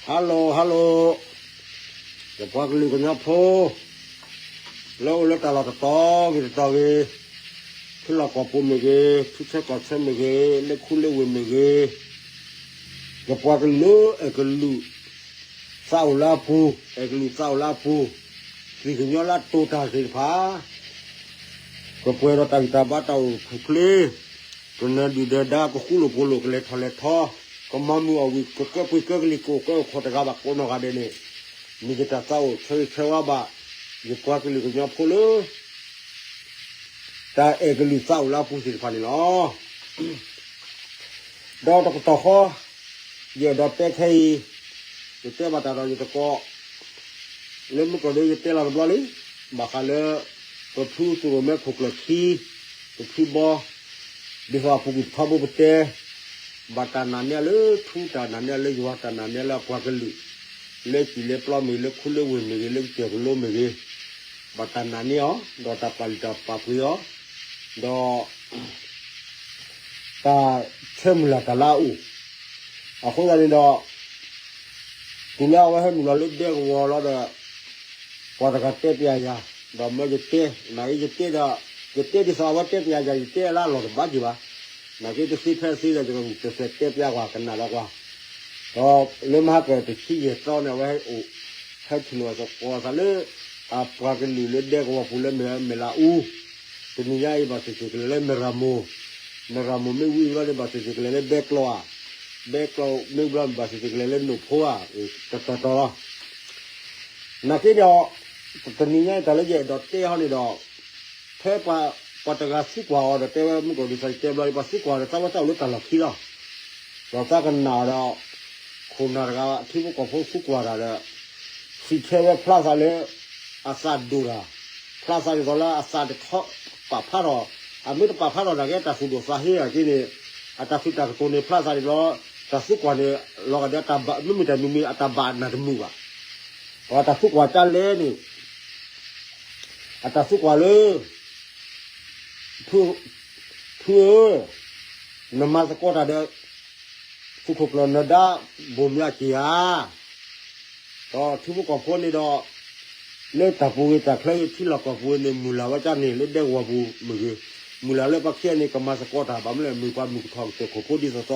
Hello hello, ယပှၤကလုာ်ကညီဖိ လၢအိၣ်လၢတၢ်လီၢ်တတီၤဂ့ၤတတီၤဂ့ၤ, ထံလီၢ်ကီၢ်ပူၤမ့ၢ်ဂ့ၤ, ထံဆၢကီၢ်ဆၢမ့ၢ်ဂ့ၤ, လၢခူလၢဝ့ၢ်မ့ၢ်ဂ့ၤ, ယပှၤကလုာ်အဲၣ်ကလုာ် သးအိၣ်လၢအပူၤ, အဲၣ်ကလုာ်သးအိၣ်လၢအပူၤ, သ့ၣ်ကညီလၢအတိာ်တၢ်သ့ၣ်တဖၣ် ကပှဲၤဒီးတၢ်ဂံၢ်တၢ်ဘါတၢ်အိၣ်ဖှိၣ်ချ့, ကနၢၤဒုၣ်နၢၤဒါ ကဃူလိာ်ဖိးလိာ် ကလဲၤထီၣ်လဲၤထီ, ကမၤမုာ်အီၣ်ဝံၣ် ကကၢပှ့ၤကၢကလံၤ ကအိၣ်ကၢအိၣ်ခိးတဂၤဘၣ်ကိးနီၢ်ဂၤဒဲးန့ၣ်, မ့ၢ်ယတၢ်သးအိၣ်ဆၢဂ့ၤဆၢဝါဘၣ် ယပှၤကလုာ်ကညီဖိလၢ တၢ်အဲၣ်ကလုာ်သးအိၣ်လၢအပူၤသ့ၣ်တဖၣ်န့ၣ်လီၤ. ဒီးတကတီၢ်ဃီ ယအဲၣ်ဒိးတဲခဲအံၤ, ယတဲဘၣ်တၢ်ဒီးယတကိး လၢမုၢ်ကီၢ်ဒဲး ယတဲလီၤတဘျီလံ, ဘၣ်ဃးလၢ ပဖုသူရိၣ်မဲခိၣ်ကျၢၢ်ခံ ပဖုဘီ ဒ်သိးအပူၤကွံာ်ပထီဘိပတဲ ဘၣ်တၢ်နာ်န့ၢ်လၢထူ တၢ်နာ်န့ၢ်လၢယွၤ တၢ်နာ်န့ၢ်လၢအပှၤကလုာ် လၢစံၣ်လၢပျီမ့ၢ်ဂ့ၤ လၢခူလၢဝ့ၢ်မ့ၢ်ဂ့ၤ လၢကစၢၢ်ကလိမ့ၢ်ဂ့ၤ, ဘၣ်တၢ်နာ်န့ၢ်အီၤ ဒီးတၢ်ပာ်လုၢ်တၢ်ပာ်ပှ့ၤအီၤ, ဒီး တၢ်ဆၢမုၢ်လၢ်တၢ်လၢအအိၣ်, အဃိသတးန့ၣ်ဒီး တုၤလၢအဝဲဟဲနုာ်လီၤလၢဒဲကဝီၤလီၤဒီး ပှၤတဂၤတဲပျးယၤ, ဒီးမၢယတဲ, နာ်က့ယတဲဒီး ယတဲဒ်သိးအဝဲတဲပျးယၤ ယတဲလၢအလီၢ်တဘၣ်က့ၤဘၣ်, နာ်က့တသ့ဖဲသ့ဒီး ယကဂုာ်ကျဲးစၢးတဲပျးကွၢ် ကနၣ်ဒီးကွၢ်, ဒီးလၢမဟါကတဆံယဲၢ်သီန့ၣ် အဝဲဟဲအိၣ် ဟဲထံၣ်လိာ်သကိးသးလၢ အပှၤကလုာ်လၢဒဲကဝီၤပူၤလၢမဲၢ်လးအူ, တနံၤညါအံၤ ဘၣ်သ့ၣ်သ့ၣ်ကလဲၤလၢမဲၢ်ရမိၢ်, မဲၢ်ရမိၢ်မ့ၢ်ဝံၤဘျီန့ၣ် ဘၣ်သ့ၣ်သ့ၣ်ကလဲၤလၢဘဲကျိးဧါ, ဘဲကျိးမ့ၢ်ဘျီ ဘၣ်သ့ၣ်သ့ၣ်ကလဲၤလၢနိၣ်ဖိဧါ, တတီၤတီၤလီၤ. နာ်က့န့ၣ် တနံၤညါအံၤတၢ်လၢယအဲၣ်ဒိးတဲဟီန့ၣ်ဒီး ဖဲပှၤတဂၤသံကွၢ်အီၤဒီး တဲဝဲမုၢ်ကီၢ်ဒ်သိးယတဲဘျီ ပှၤသံကွၢ်ဒီး သးဝဲသးအိၣ်လၢတၢ်လီၢ်ခံလီၤ. ဒီးသးကနၣ်အီၤဒီး ခိၣ်နၢ်တဂၤ ထံဖိကီၢ်ဖိသံကွၢ်တၢ်ဒီး စံးဆၢဝဲဖျါသးလၢ အသးဒိၣ်တၢ်, ဖျါသးဒ်သိးလၢအသးတခီပာ်ဖျါထီၣ်, အမ့ၢ်တပာ်ဖျါထီၣ်နာ်က့ တၢ်သူၣ်ဒိၣ်သးဟ့အက့န့ၣ်, အတၢ်သုးတၢ်ကတိၤန့ၣ် ဖျါသးဒ်သိး တၢ်သံကွၢ်န့ၣ် လီၤဂာ်ဒီးတၢ်ဘၣ် မ့မ့ၢ်တၢ်မံၤမံၤ အတၢ်ဘၣ်နၢ်တမုာ်ဘၣ်. ပှၤတၢ်သံကွၢ်ကလဲၣ်န့ၣ် အတၢ်သံကွၢ်လၢ ဖုဧၢ, နမၤသကိးတၢ်ဒီး သုးခိၣ်ကျၢၢ်နၢၤဒါ ဘိၣ်မၠးက့ၤဧါ. ဒီးထံဖိကီၢ်ဖိန့ၣ်ဒီး လၢတၢ်ပူၤဂ့ၤတၢ်ချၢဂ့ၤ ထံလီၢ်ကီၢ်ပူၤန့ၣ် မုၢ်လၢ်ဝဲကၢ်န့ၣ် လၢဒဲကဝီၤပူၤမ့ၢ်ဂ့ၤ, မုၢ်လၢ်လၢပှၤခံဂၤန့ၣ် ကမၤသကိးတၢ် ဘၣ်မနုၤလဲၣ် မ့ၢ်ပှၤမုၢ်ကထီၣ်ကစၢၢ်ခိၣ်ဖိဒ်သိးသိး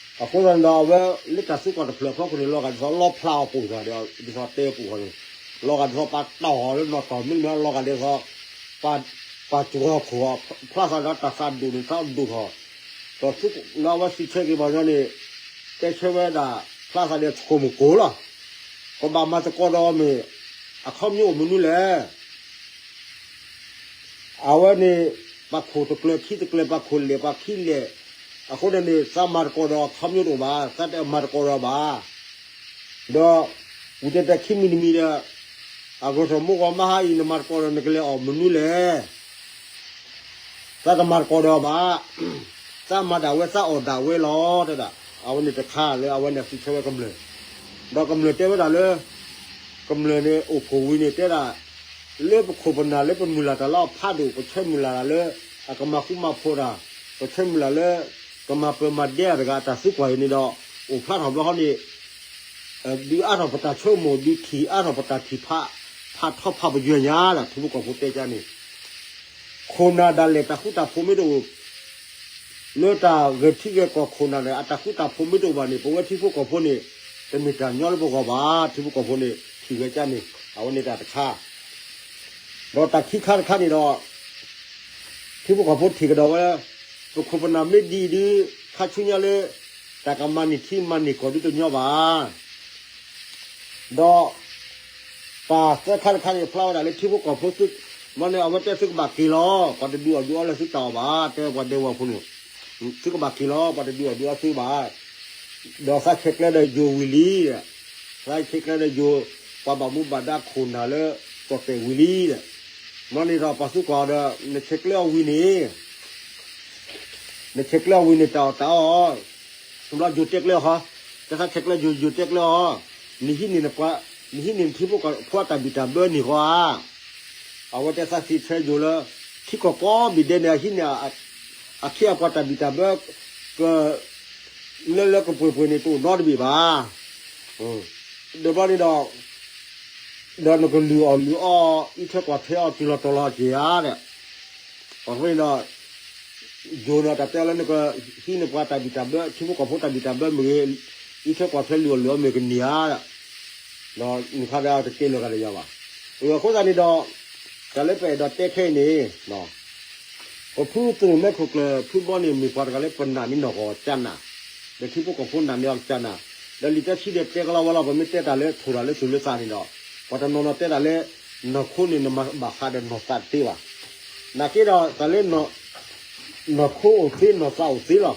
အဃိသတးန့ၣ်ဒီး အဝဲလၢတၢ်သံကွၢ်တဖျၢၣ်အဖီခိၣ်န့ၣ် လီၤဂာ်ဒ်သိးလီဖျါအီၤပိာ်စၢၤဒီး ဒ်သိးတဲပိာ်ဃီန့ၣ် လီၤဂာ်ဒ်သိးပာ်တ့ၢ်အီၤလၢနီၢ်တီၢ်မ့တမ့ၢ် လီၤဂာ်ဒ်သိး ပာ်စှီၤခိၣ်အီၤ ဖျါသးဒီးတၢ်သးဒိၣ်န့ၣ် သးဒိၣ်ထီၣ် ဒီးသုးလၢအဝဲစံးဆၢက့ၤပှၤညီန့ၣ် တဲဆၢဝဲဒၣ် ဖျါသးဒီးဆိကမိၣ်ကိၣ်လီၤ. ပဘၣ်မၤသကိးဒီးမ့ၢ် အခီပညီအိၣ်မနုၤလဲၣ်. အဝဲန့ၣ် ပှၤခိၣ်တကျၢၤခံတကျၢၤ ပှၤခိၣ်လဲၣ်ပှၤခံလဲၣ်, အဃိန့ၣ်န့ၣ် သးမၤသကိးဒီးအခီပညီတအိၣ်ဘၣ်, သးတမၤသကိးဒီးဘၣ်. ဒီး ဝံၤတဲတဲခံမံၤတမံၤဒီး အဂီၢ်ထီၣ်မိၢ်ဂီၢ်မါဟါအံၤ နမၤသကိးဒီးနကလဲၤအီၣ်မနုၤလဲၣ်. သးတမၤသကိးဒီးဘၣ်, သးမၤဒၣ်ဝဲသးအီၣ်ဒၣ်ဝဲလီၤ တဲဒၣ်. အဝဲန့ၣ်တခါလၢအဝဲန့ၣ်စံးဆၢဝဲကမျၢၢ်, ဒီးကမျၢၢ်တဲဝဲဒၣ်လၢ ကမျၢၢ်န့ၣ်အိၣ်ဖှိၣ်ဝံၤန့ၣ်တဲဒၣ် လၢပခိၣ်ပနၢ်လၢပမုၢ်လၢ်တၢ်လၢအဖးဒိၣ် ပဆၢမုၢ်လၢ်တၢ်လၢ အကမၤဃူမၤဖိးတၢ်, ပဆၢမုၢ်လၢ်လၢ ကမၤပၢၤမၤဒဲအတဂၤအတၢ်သံကွၢ်အံၤန့ၣ်ဒီး အိၣ်ဖျါထီၣ်ဘျီဃီန့ၣ် ဒုးအါထီၣ်ပတၢ်ဆိကမိၣ် ဒုးထံၣ်အါထီၣ်ပတၢ်ထံၣ်ဖး ဖးထီဖးပယွဲၢ်ညါဒီး ထံဖိကီၢ်ဖိတဲကါန့ၣ် ခိၣ်နၢ်ဒၣ်လဲာ်တၢ်ဃူတၢ်ဖိးမ့ၢ်တအိၣ် လၢတၢ်ဂဲၤထံဂဲၤကီၢ်ခိၣ်နၢ်ဒီး အတၢ်ဃူတၢ်ဖိးမ့ၢ်တအိၣ်ဘၣ်န့ၣ် ပဝဲထံဖိကီၢ်ဖိန့ၣ် တမ့ၢ်တၢ်ညီလၢပဂီၢ်ဘၣ် ထံဖိကီၢ်ဖိန့ၣ် ထံၣ်ဝဲကါန့ၣ် အဝဲန့ၣ်တၢ်တခါ ဒီးတၢ်ခံခါတခါန့ၣ်ဒီး ထံဖိကီၢ်ဖိထံၣ်ကဒီးဝဲ ပခိၣ်ပနၢ်မ့ၢ်ဒ်အံၤဒုး ခါဆူညါလၢ တၢ်ကမၤန့ၢ်ထံမၤန့ၢ်ကီၢ်ဒုးတညီဘၣ် ဒီး တၢ်သၢခါတခါန့ၣ် ဖျါဝဲဒၣ်လၢထံဖိကီၢ်ဖိသု မ့ၢ်န့ၣ် အဝဲတဲသုကဘၣ်က့ၤလီၤ ပှၤတဒုးအီၣ်ဒုးအီလၢသုတၢ်အီၣ်ဘၣ် တဲပှၤဒဲကဝီၤဖိန့ၣ် သုကဘၣ်က့ၤလီၤ ပှၤတဒုးအီၣ်ဒုးအီသုဘၣ် ဒီးသးဆဲးကျၢဒီးယိၤဝံၤလံ သးဆဲးကျၢဒီးယိၤ ပှၤဘၣ်မူဘၣ်ဒါခိၣ်နၢ်လၢ ကီၢ်ပဲာ်ဝံၤလံ မ့ၢ်န့ၣ်ဒီးပှၤသုကွၢ်အီၤဒီး နဆဲးကျၢအီၤဝံၤန့ၣ် နဆဲးကျၢအီၤဝံၤန့ၣ် တၢ်အီၣ်တၢ်အီ ဘျီယိၤတဲကျၢအီၤဃီ, တၢ်ဆဲးကျၢယိၤ ယိၤတဲကျၢအီၤ, နဟံးန့ၢ်နပှၤ နဟံးန့ၢ်နထံဖိကီၢ်ဖိအတၢ်ဘံၣ်တၢ်ဘၢန့ၣ်ဃီဧါ. အဝဲတဲသးစံးဆၢယိၤလၢ ထံကီၢ်ကိးဘ့ၣ်ဒဲးန့ၣ် အဟံးန့ၢ် အခ့အပှၤတၢ်ဘံၣ်တၢ်ဘၢ က လၢလၢကပှဲၤပှဲၤန့ၣ် တအိၣ်နီတဘ့ၣ်ဘၣ်. ဒီးဘျီန့ၣ်ဒီး, ဒီးနကလုၢ်အီၣ်လုၢ်အီ အံးထွဲကွၢ်ထွဲအီၤတုၤလီၤတီၤလီၤက့ၤဧါဒီး, အဃိန့ၣ်ဒီး, ယိၤန့ၣ်တၢ်တဲအီၤလၢနကဟံးန့ၢ်ပှၤတၢ်ဘံၣ်တၢ်ဘၢ ထံဖိကီၢ်ဖိတၢ်ဘံၣ်တၢ်ဘၢမ့ၢ်ဂ့ၤ, အံးထွဲကွၢ်ထွဲလုၢ်အီၣ်လုၢ်အီမ့ၢ်ဂ့ၤကန့ၢ်ဧါဒီး, ဒီးနခါဒီးတတဲလၢၤဂၤဒီးယၤဘၣ်. အဃိသတးန့ၣ်ဒီး, တၢ်လၢပအဲၣ်ဒိးတဲခဲအံၤန့ၣ် ပဖုသုးမဲာ်ခိၣ်ကျၢၢ်ဖုဘီန့ၣ် မ့ၢ်ပှၤတဂၤလၢပနာ်န့ၢ်နီၢ်ကီၢ်ကနၣ်, ဒီးထံဖိကီၢ်ဖိနာ်န့ၢ်အီၤကနၣ်, ဒီးလံာ်တၢ်ဆံဒီးတဲကလီဝဲလီၤ ပမ့ၢ်တဲတၢ်လၢထိၣ်တၢ်လၢသူၣ်လၢသးန့ၣ်ဒီး, ပှၤတနီၤနီၤတဲတၢ်လၢ, နီၢ်ခိန့ၣ်နမၤဘၣ်ဃးဒီးနီၢ်သးတသ့ဘၣ်. နာ်က့ဒီးတၢ်လၢ နီၢ်ခိအိၣ်သ့နီၢ်သးအိၣ်သ့လီၤ.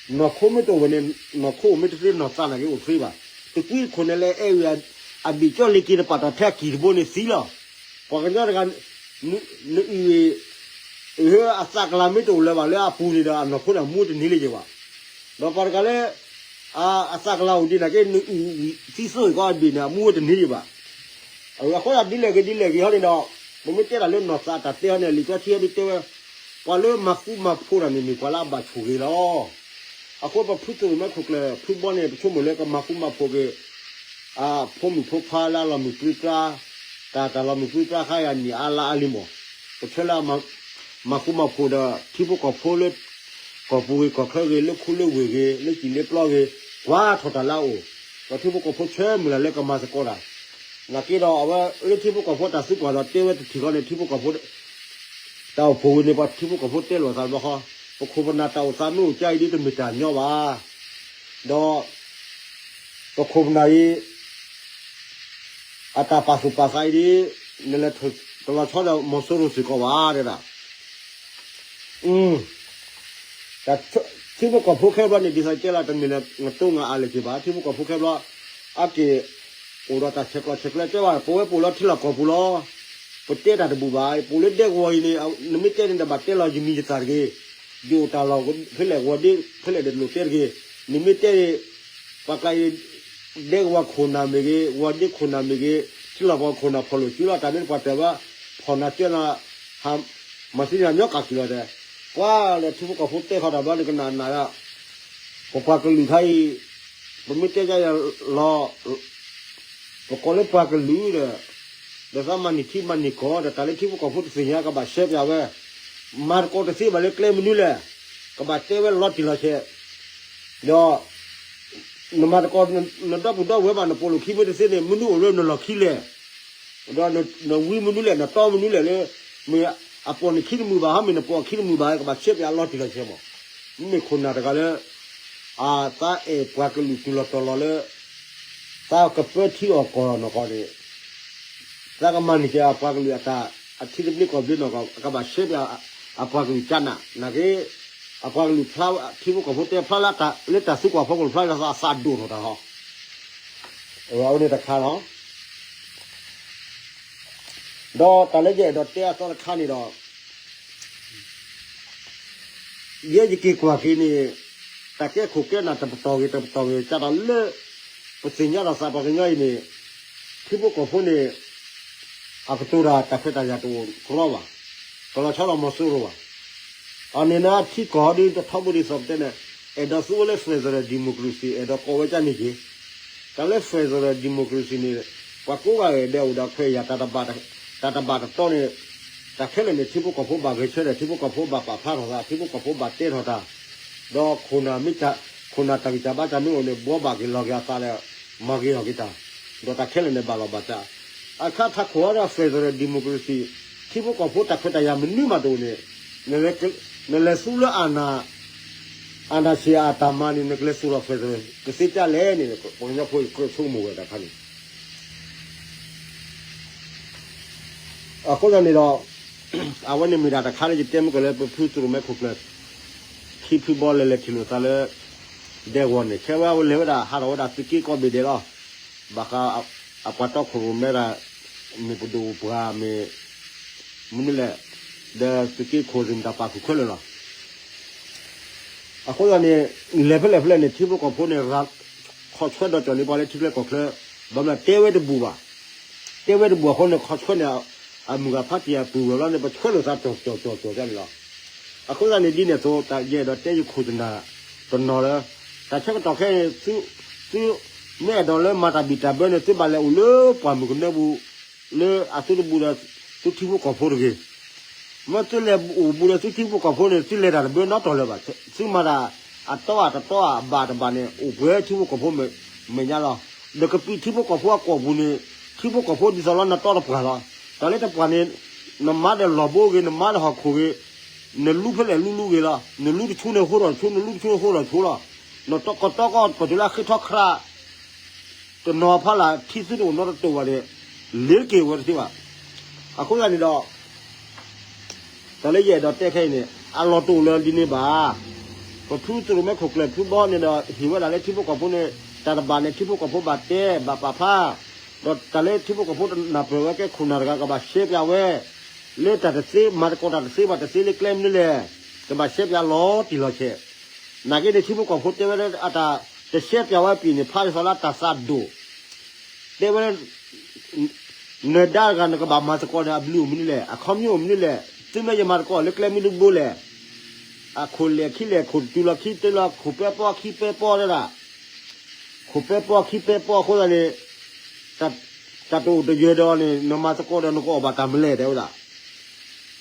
နီၢ်ခိမ့ၢ်တအိၣ်ဝဲန့ၣ်, နီၢ်ခိအိၣ်မ့ၢ်တသ့နီၢ်သးနာ်က့အိၣ်သ့ဘၣ်. တကွံတခိၣ်န့ၣ်လၢအဲၣ်ဝံၤအဘ့ၣ်ကၠီလ့ၤက့ၤတပာ်တၢ်ထဲအကံၢ်တဘိန့ၣ်သံလီၤ. ပှၤကညီတဂၤ, နအုၣ်, အသးကလၤမ့ၢ်တအိၣ်လၢၤဘၣ်လၢအပူၤန့ၣ်ဒီး အနီၢ်ခိန့ၣ်အမူတန့ၢ်လၢၤဘၣ်. ဒီးပှၤတဂၤလၢ အသးကလၤအိၣ်ဒံးနာ်က့ နအုၣ်သံသိအံၤကီးအဘ့ၣ်န့ၣ် အမူဝဲတန့ၢ်လၢၤဘၣ်. အဃိဒ်လဲၣ်ဂ့ၤဒ်လဲၣ်ဂ့ၤဟီန့ၣ်ဒီး, ပမ့ၢ်တဲတၢ်လၢနီၢ်သးတၢ်တဲဟီန့ၣ် လံာ်စီဆှံဟီဒ်တဲဝဲ, ပှၤလၢမၤဃူမၤဖိးတၢ်န့ၣ် မ့ၢ်ပှၤလၢအဘၣ်ဆိၣ်ဂ့ၤလီၤ. အဃိပဖုသုးမဲာ်ခိၣ်ကျၢၢ်ဖုဘီန့ၣ် ပဆိကမိၣ်လၢကမၤဃူမၤဖိးက့ၤ အဖိမုၣ်ဖိခွါလၢအလီၤမုၢ်ပြံပြါ, တၢ်တၢ်လီၤမုၢ်ပြံပြါခါအံၤအနံၣ်အါလါအါလံမး, ပဆၢလၢ မၤဃူမၤဖိးဒီးထံဖိကီၢ်ဖိလၢ ကီၢ်ပူၤဂ့ၤ ကီၢ်ချၢဂ့ၤ လၢခူလၢဝ့ၢ်ဂ့ၤ လၢစံၣ်လၢပျီဂ့ၤ, ကွၢ်ထီၣ်တၢ်လၢအအိၣ်, ဒီးထံဖိကီၢ်ဖိဆၢမုၢ်လၢ်လၢကမၤသကိးတၢ်, နာ်က့ဒီးအဝဲလၢထံဖိကီၢ်ဖိတၢ်သံကွၢ်ဒီးတဲဝဲတထံၣ်ဃီန့ၣ် ထံဖိကီၢ်ဖိ တၢ်အိၣ်ဖှိၣ်ဝံၤန့ၣ် ပှၤထံဖိကီၢ်ဖိတဲလိာ်သးဘျီဃီ, ပခိၣ်ပနၢ်တၢ်အိၣ်သးမ့ၢ်အိၣ်ကါအံၤဒ်တမ့ၢ်တၢ်ညီဘၣ်, ဒီး ပခိၣ်ပနၢ်အံၤ အတၢ်ပာ်သူၣ်ပာ်သးအံၤဒ် နလဲၤတလီၤဆီဒီးမီၤစိရိၤစ့ၢ်ကီးဘၣ်တဲဒၣ်, ထံဖိကီၢ်ဖိခဲဘျီန့ၣ် ဒ်သိးကဲလီၤ တမ့ၢ်လၢနတိငါအါလၢၤက့ၤဘၣ် ထံဖိကီၢ်ဖိခဲဘျီ, အက့ၢ်, အိၣ်ဒီးတၢ်ဆဲးကျိးဆဲးကျၢတဲဘၣ် ပဝဲပအိၣ်လၢထံလီၢ်ကီၢ်ပူၤလီၤ, ပတဲတၢ်တဘူၣ်ဘၣ် ပအိၣ်လၢဒဲကဝီၤအံၤန့ၣ် နမ့ၢ်တဲန့ၣ်ဒီးဘၣ်တဲလီၤယမံၤယသၣ်တဂ့ၤ, ယအိၣ်တၢ်လီၢ်ဖဲလဲၣ်ဝီၤဒ့ဖဲလဲၣ်ဒီးလိာ်တဲတဂ့ၤ, နမ့ၢ်တဲန့ၣ်, ပှၤကျါအံၤ ဒဲကဝီၤခိၣ်နၢ်မ့ၢ်ဂ့ၤ ဝီၤဒ့ခိၣ်နၢ်မ့ၢ်ဂ့ၤ, ထံလီၢ်ကီၢ်ခိၣ်နၢ်ဖီၣ်လိာ်စုလီၤ တၢ်မ့ၢ်ပှၤတၢၢ်ဘၣ်, ဖီၣ်နၤကၢနၤ, မၤသံနၤညီကၢ်ကံၢ်လီၤတဲ, ပှၤလၢထံဖိကီၢ်ဖိတဲဃီတၢ်ဘျီန့ၣ်ကနၣ်နၢ်ဒီး, ပပှၤကလုာ်ခါအံၤ, ပမ့ၢ်တဲယၤလီၤ ပကိးလၢပှၤကလုာ်ဒီး, ဒီးသးမၤန့ၢ်ထံမၤန့ၢ်ကီၢ်ဒီး တၢ်လၢထံဖိကီၢ်ဖိတသ့ၣ်ညါကဘၣ်ရှဲပၠးဝဲ, မၤသကိးတသ့ဘၣ်လၢကျဲမနုၤလဲၣ်, ကဘၣ်တဲဝဲလီၤတံၢ်လီၤဆဲး, ဒီး, နမၤသကိး, နဒီပုၢ်ဒီဝဲၢ်ဘၣ် နပိာ်လိာ်ခံမ့ၢ်တသ့န့ၣ် မနုၤအိၣ်လၢနလီၢ်ခံလဲၣ်, ဒီးနဝံမနုၤလဲၣ် နတီမနုၤလဲၣ်လၢ, မ့ၢ်အပိာ်နခံတမုာ်ဘၣ် ဟီမ့ၢ်နပိာ်အခံတမုာ်ဘၣ် ကဘၣ်ရှဲပၠးလီၤတံၢ်လီၤဆဲးမး, မ့မ့ၢ်ခိၣ်နၢ်တဂၤလၢ အသးအဲၣ်ပှၤကလုာ်တုၤလီၤတီၤလီၤလၢ သးကပၢထံအီၣ်ကီၢ်နီၢ်ကီၢ်န့ၣ်, သးကမၤန့ၢ်က့ၤအပှၤကလုာ်အတၢ်, အထံသဘျ့ကီၢ်သဘျ့နီၢ်ကီၢ် ကဘၣ်ရှဲပၠးအပှၤကလုာ်ကနၣ်, နာ်က့, အပှၤကလုာ်ဖျါ, ထံဖိကီၢ်ဖိတဲဖျါလၢတၢ်, လၢတၢ်သံကွၢ်ဖီခိၣ်ဖျါလၢအသးဒိၣ်ထီၣ်တၢ်ဟီ, အဝဲန့ၣ်တခါလီၤ. ဒီးတၢ်လၢယအဲၣ်ဒိးတဲအသီတခါန့ၣ်ဒီး, ယဲယက့ၤကွၢ်က့ၤန့ၣ်, တၢ်ကဲခိၣ်ကဲနၢ်တပတီၢ်ဂ့ၤတပတီၢ်ဂ့ၤ ကဒီးလၢ, ပသ့ၣ်ညါဒီးသးပှၤကညီအံၤန့ၣ်, ထံဖိကီၢ်ဖိန့ၣ်, အကတိၤတၢ်တၢ်ခွဲးတၢ်ယာ်တအိၣ်ကြီဘၣ်, တလီၤဆီဒီးမီၤစိရိၤဘၣ်. အန့ၣ်နထံကီၢ်ဟီဒ်တထီဘိဒ်သိးပတဲန့ၣ်, အဲၣ်ဒိးသူဝဲလၢ federal democracy အဲၣ်ဒိးကိးဝဲကန့ၣ်က့ၤ တၢ်လၢ federal democracy န့ၣ်, ပှၤကိးဂၤအဲၣ်ဒိးအိၣ်ဒီးခွဲးယာ်, တၢ်တဘၣ်တတီန့ၣ်, တၢ်ခဲလၢာ်န့ၣ် ထံဖိကီၢ်ဖိဘၣ်ဂဲၤဆၢထၢၣ် ထံဖိကီၢ်ဖိဘၣ်ပာ်ဖျါထီၣ်သး ထံဖိကီၢ်ဖိဘၣ်တဲထီၣ်တၢ်, ဒီးခိၣ်နၢ်မ့ၢ်, ခိၣ်နၢ်တၢ်ဂံၢ်တၢ်ဘါတၢ်မ့ၢ်အိၣ်န့ၣ် ဘှီဘၣ်က့ၤလီၤက့ၤအသးဒီး, မၤဂ့ၤထီၣ်က့ၤတၢ်, ဒီးတၢ်ခဲလၢာ်န့ၣ်ဘၣ်လီၤဘၣ်စး, အခါထးခိၣ်ဟီဒီး federal democracy, ထံဖိကီၢ်ဖိတၢ်ခွဲးတၢ်ယာ်မနုၤမးတအိၣ်န့ၣ်, နလဲၤသူလၢ အာဏာရှင်အတၢ်မၤန့ၣ် နကလဲၤသူလီၤ federal ကသ့ကၢ်လဲၣ်န့ၣ် ပှၤကညီဖိအံၤကြၢးဆိကမိၣ်ဝဲတၢ်ခါန့ၣ်, အဃိသတးန့ၣ်ဒီး, အဝဲန့ၣ်မ့ၢ်ဒၣ်တၢ်တခါလၢယတဲမ့ၢ်ကီးလၢပဖုသုးရိၣ်မဲခိၣ်ကျၢၢ်, ခံဖုဘီလဲၤလဲၤထံၣ်လိာ်သးလၢ, ဒဲကဝီၤန့ၣ် ခဲဝဲအဝဲလဲၤဝဲဒၣ်ဟးထီၣ်ဝဲဒၣ်သုးက့ကိးဘ့ၣ်ဒဲးလီၤ, ဘၣ်ဃး, အပှၤတီခိၣ်ရိၣ်မဲဒၣ်, မ့ၢ်ပဒိၣ်ပှၤမ့ၢ်, မနုၤလဲၣ်, ဒီးသုးက့ခိၣ်မ့ၢ်တၢ်ပာ်ခူၣ်ခဲလၢာ်လီၤ. အဃိသတးန့ၣ်, လဲၤဖဲလဲၣ်ဖဲလဲၣ်န့ၣ် ထံဖိကီၢ်ဖိန့ၣ်, ခီဆှၢဒီးကၠီၣ်န့ၢ်ပှၤလၢထံချၢကီၢ်ချၢ, ဘၣ်မနုၤတဲဝဲတဘူၣ်ဘၣ်, တဲဝဲတဘူၣ်အဃိန့ၣ် ခီဆှၢန့ၣ်, အမုၢ်ဂၤဖးတံၢ်အပုၢ်ဝဲၢ်လီၤန့ၣ် ပဆှၢလိာ်သးကၠီၣ်ကၠီၣ်ကၠီၣ်ကၠီၣ်န့ၣ်လီၤ. အဃိသတးန့ၣ်ဒ်န့ၣ်အသိး တၢ်ယအဲၣ်ဒိးတဲယခိၣ်တနၢ်, တနီၤလၢ, တၢ်ဆၢကတီၢ်ခဲအံၤ, သု, မ့ၢ်အဲၣ်ဒိးလၢမၤတၢ်ဘံၣ်တၢ်ဘၢန့ၣ် သုဘၣ်လဲၤအိၣ်လၢပှၢ်မုၢ်ကနၢပူၤ လၢအသုတဘူးဒီး သုထံဖိကီၢ်ဖိတဂ့ၤ. မ့ၢ်သုလဲၤအိၣ်ဘူးဒီးသုထံဖိကီၢ်ဖိန့ၣ် သုလဲၤတၢ်တဘၢနီတီၤလၢၤဘၣ်. သုမၤတၢ်အတီအတတီအဘၣ်တဘၣ်န့ၣ် အိၣ်ပှဲၤထံဖိကီၢ်ဖိမဲာ်ညါလီၤ. ဒီးကပံာ်ထံဖိကီၢ်ဖိအကီၢ်ပူၤန့ၣ် ထံဖိကီၢ်ဖိဒ်သိးလီၤနတီတပှၢ်လီၤ. တၢ်လၢတပှၢ်န့ၣ် နမၤဒီးလီၢ်ဘိဂ့ၤ နမၤဒီးဟီၣ်ခိၣ်ဂ့ၤ နလူဖဲလဲၣ်လူလူဂ့ၤလီၤ. နလူတဆူန့ၣ်ဟိထီၣ်တဆူ နလူတဆူန့ၣ်ဟိထီၣ်တဆူလီၤ. နတီကတီကီၢ်ပတုၤလၢဃ့ထီခရး တနီၤဖးလၢ်ထံသုတအိၣ်နီတတိၢ်ဘၣ်န့ၣ် လ့ၤတက့ၤဝဲတသ့ဘၣ်. အဃိသတးန့ၣ်ဒီး တၢ်လၢယအဲၣ်ဒိးတဲခဲအံၤန့ၣ် အလီၢ်တအိၣ်လၢဒ်န့ၣ်ဘၣ်. ပဖုသရိာ်မဲခိၣ်ကျၢၢ်ဖုဘီန့ၣ်ဒီး ဟ့ၣ်ဝဲဒၣ်လၢထံဖိကီၢ်ဖိန့ၣ် တၢ်တဘၣ်န့ၣ် ထံဖိကီၢ်ဖိဘၣ်တဲဘၣ်ပာ်ဖျါ ဒီးတၢ်လၢထံဖိကီၢ်ဖိတနၢ်ပၢၢ်ဝဲကဲခိၣ်နၢ်တဂၤ ကဘၣ်ရှဲပၠးဝဲ လၢတၢ်တသ့ မၤသကိးတၢ်တသ့ဘၣ်တသ့လၢကျဲမနုၤလဲၣ် ကဘၣ်ရှဲပၠးလီၤတံၢ်လီၤဆဲး. နာ်က့န့ၣ် ထံဖိကီၢ်ဖိတဲဝဲလၢအတၢ်တရှဲပၠးဝဲပံာ်န့ၣ် ဖးဒ်သိးလၢတၢ်သးဒိၣ် တဲဝဲ နဒါတဂၤ နကဘၣ်မၤသကိးဒီးအဘျုးအိၣ်မနုၤလဲၣ် အခီပညီအိၣ်မနုၤလဲၣ် သုမ့ၢ်ယမၤသကိးလၢကျဲမနုၤတဘိလဲၣ်. အခိၣ်လဲၢ်ခံလဲၢ် ခိၣ်တတုၤလီၤခံတုၤလီၤ ခိၣ်ပဲပီခံပဲပီတဲဒၣ် ခိၣ်ပဲပီခံပဲပီအဃိသတးန့ၣ် တၢ်တအိၣ်တယၢၤဒီးန့ၣ် နမၤသကိးဒီးနကအီၣ်ဘၣ်တၢ်မလဲၣ်တဲဝဲဒၣ်.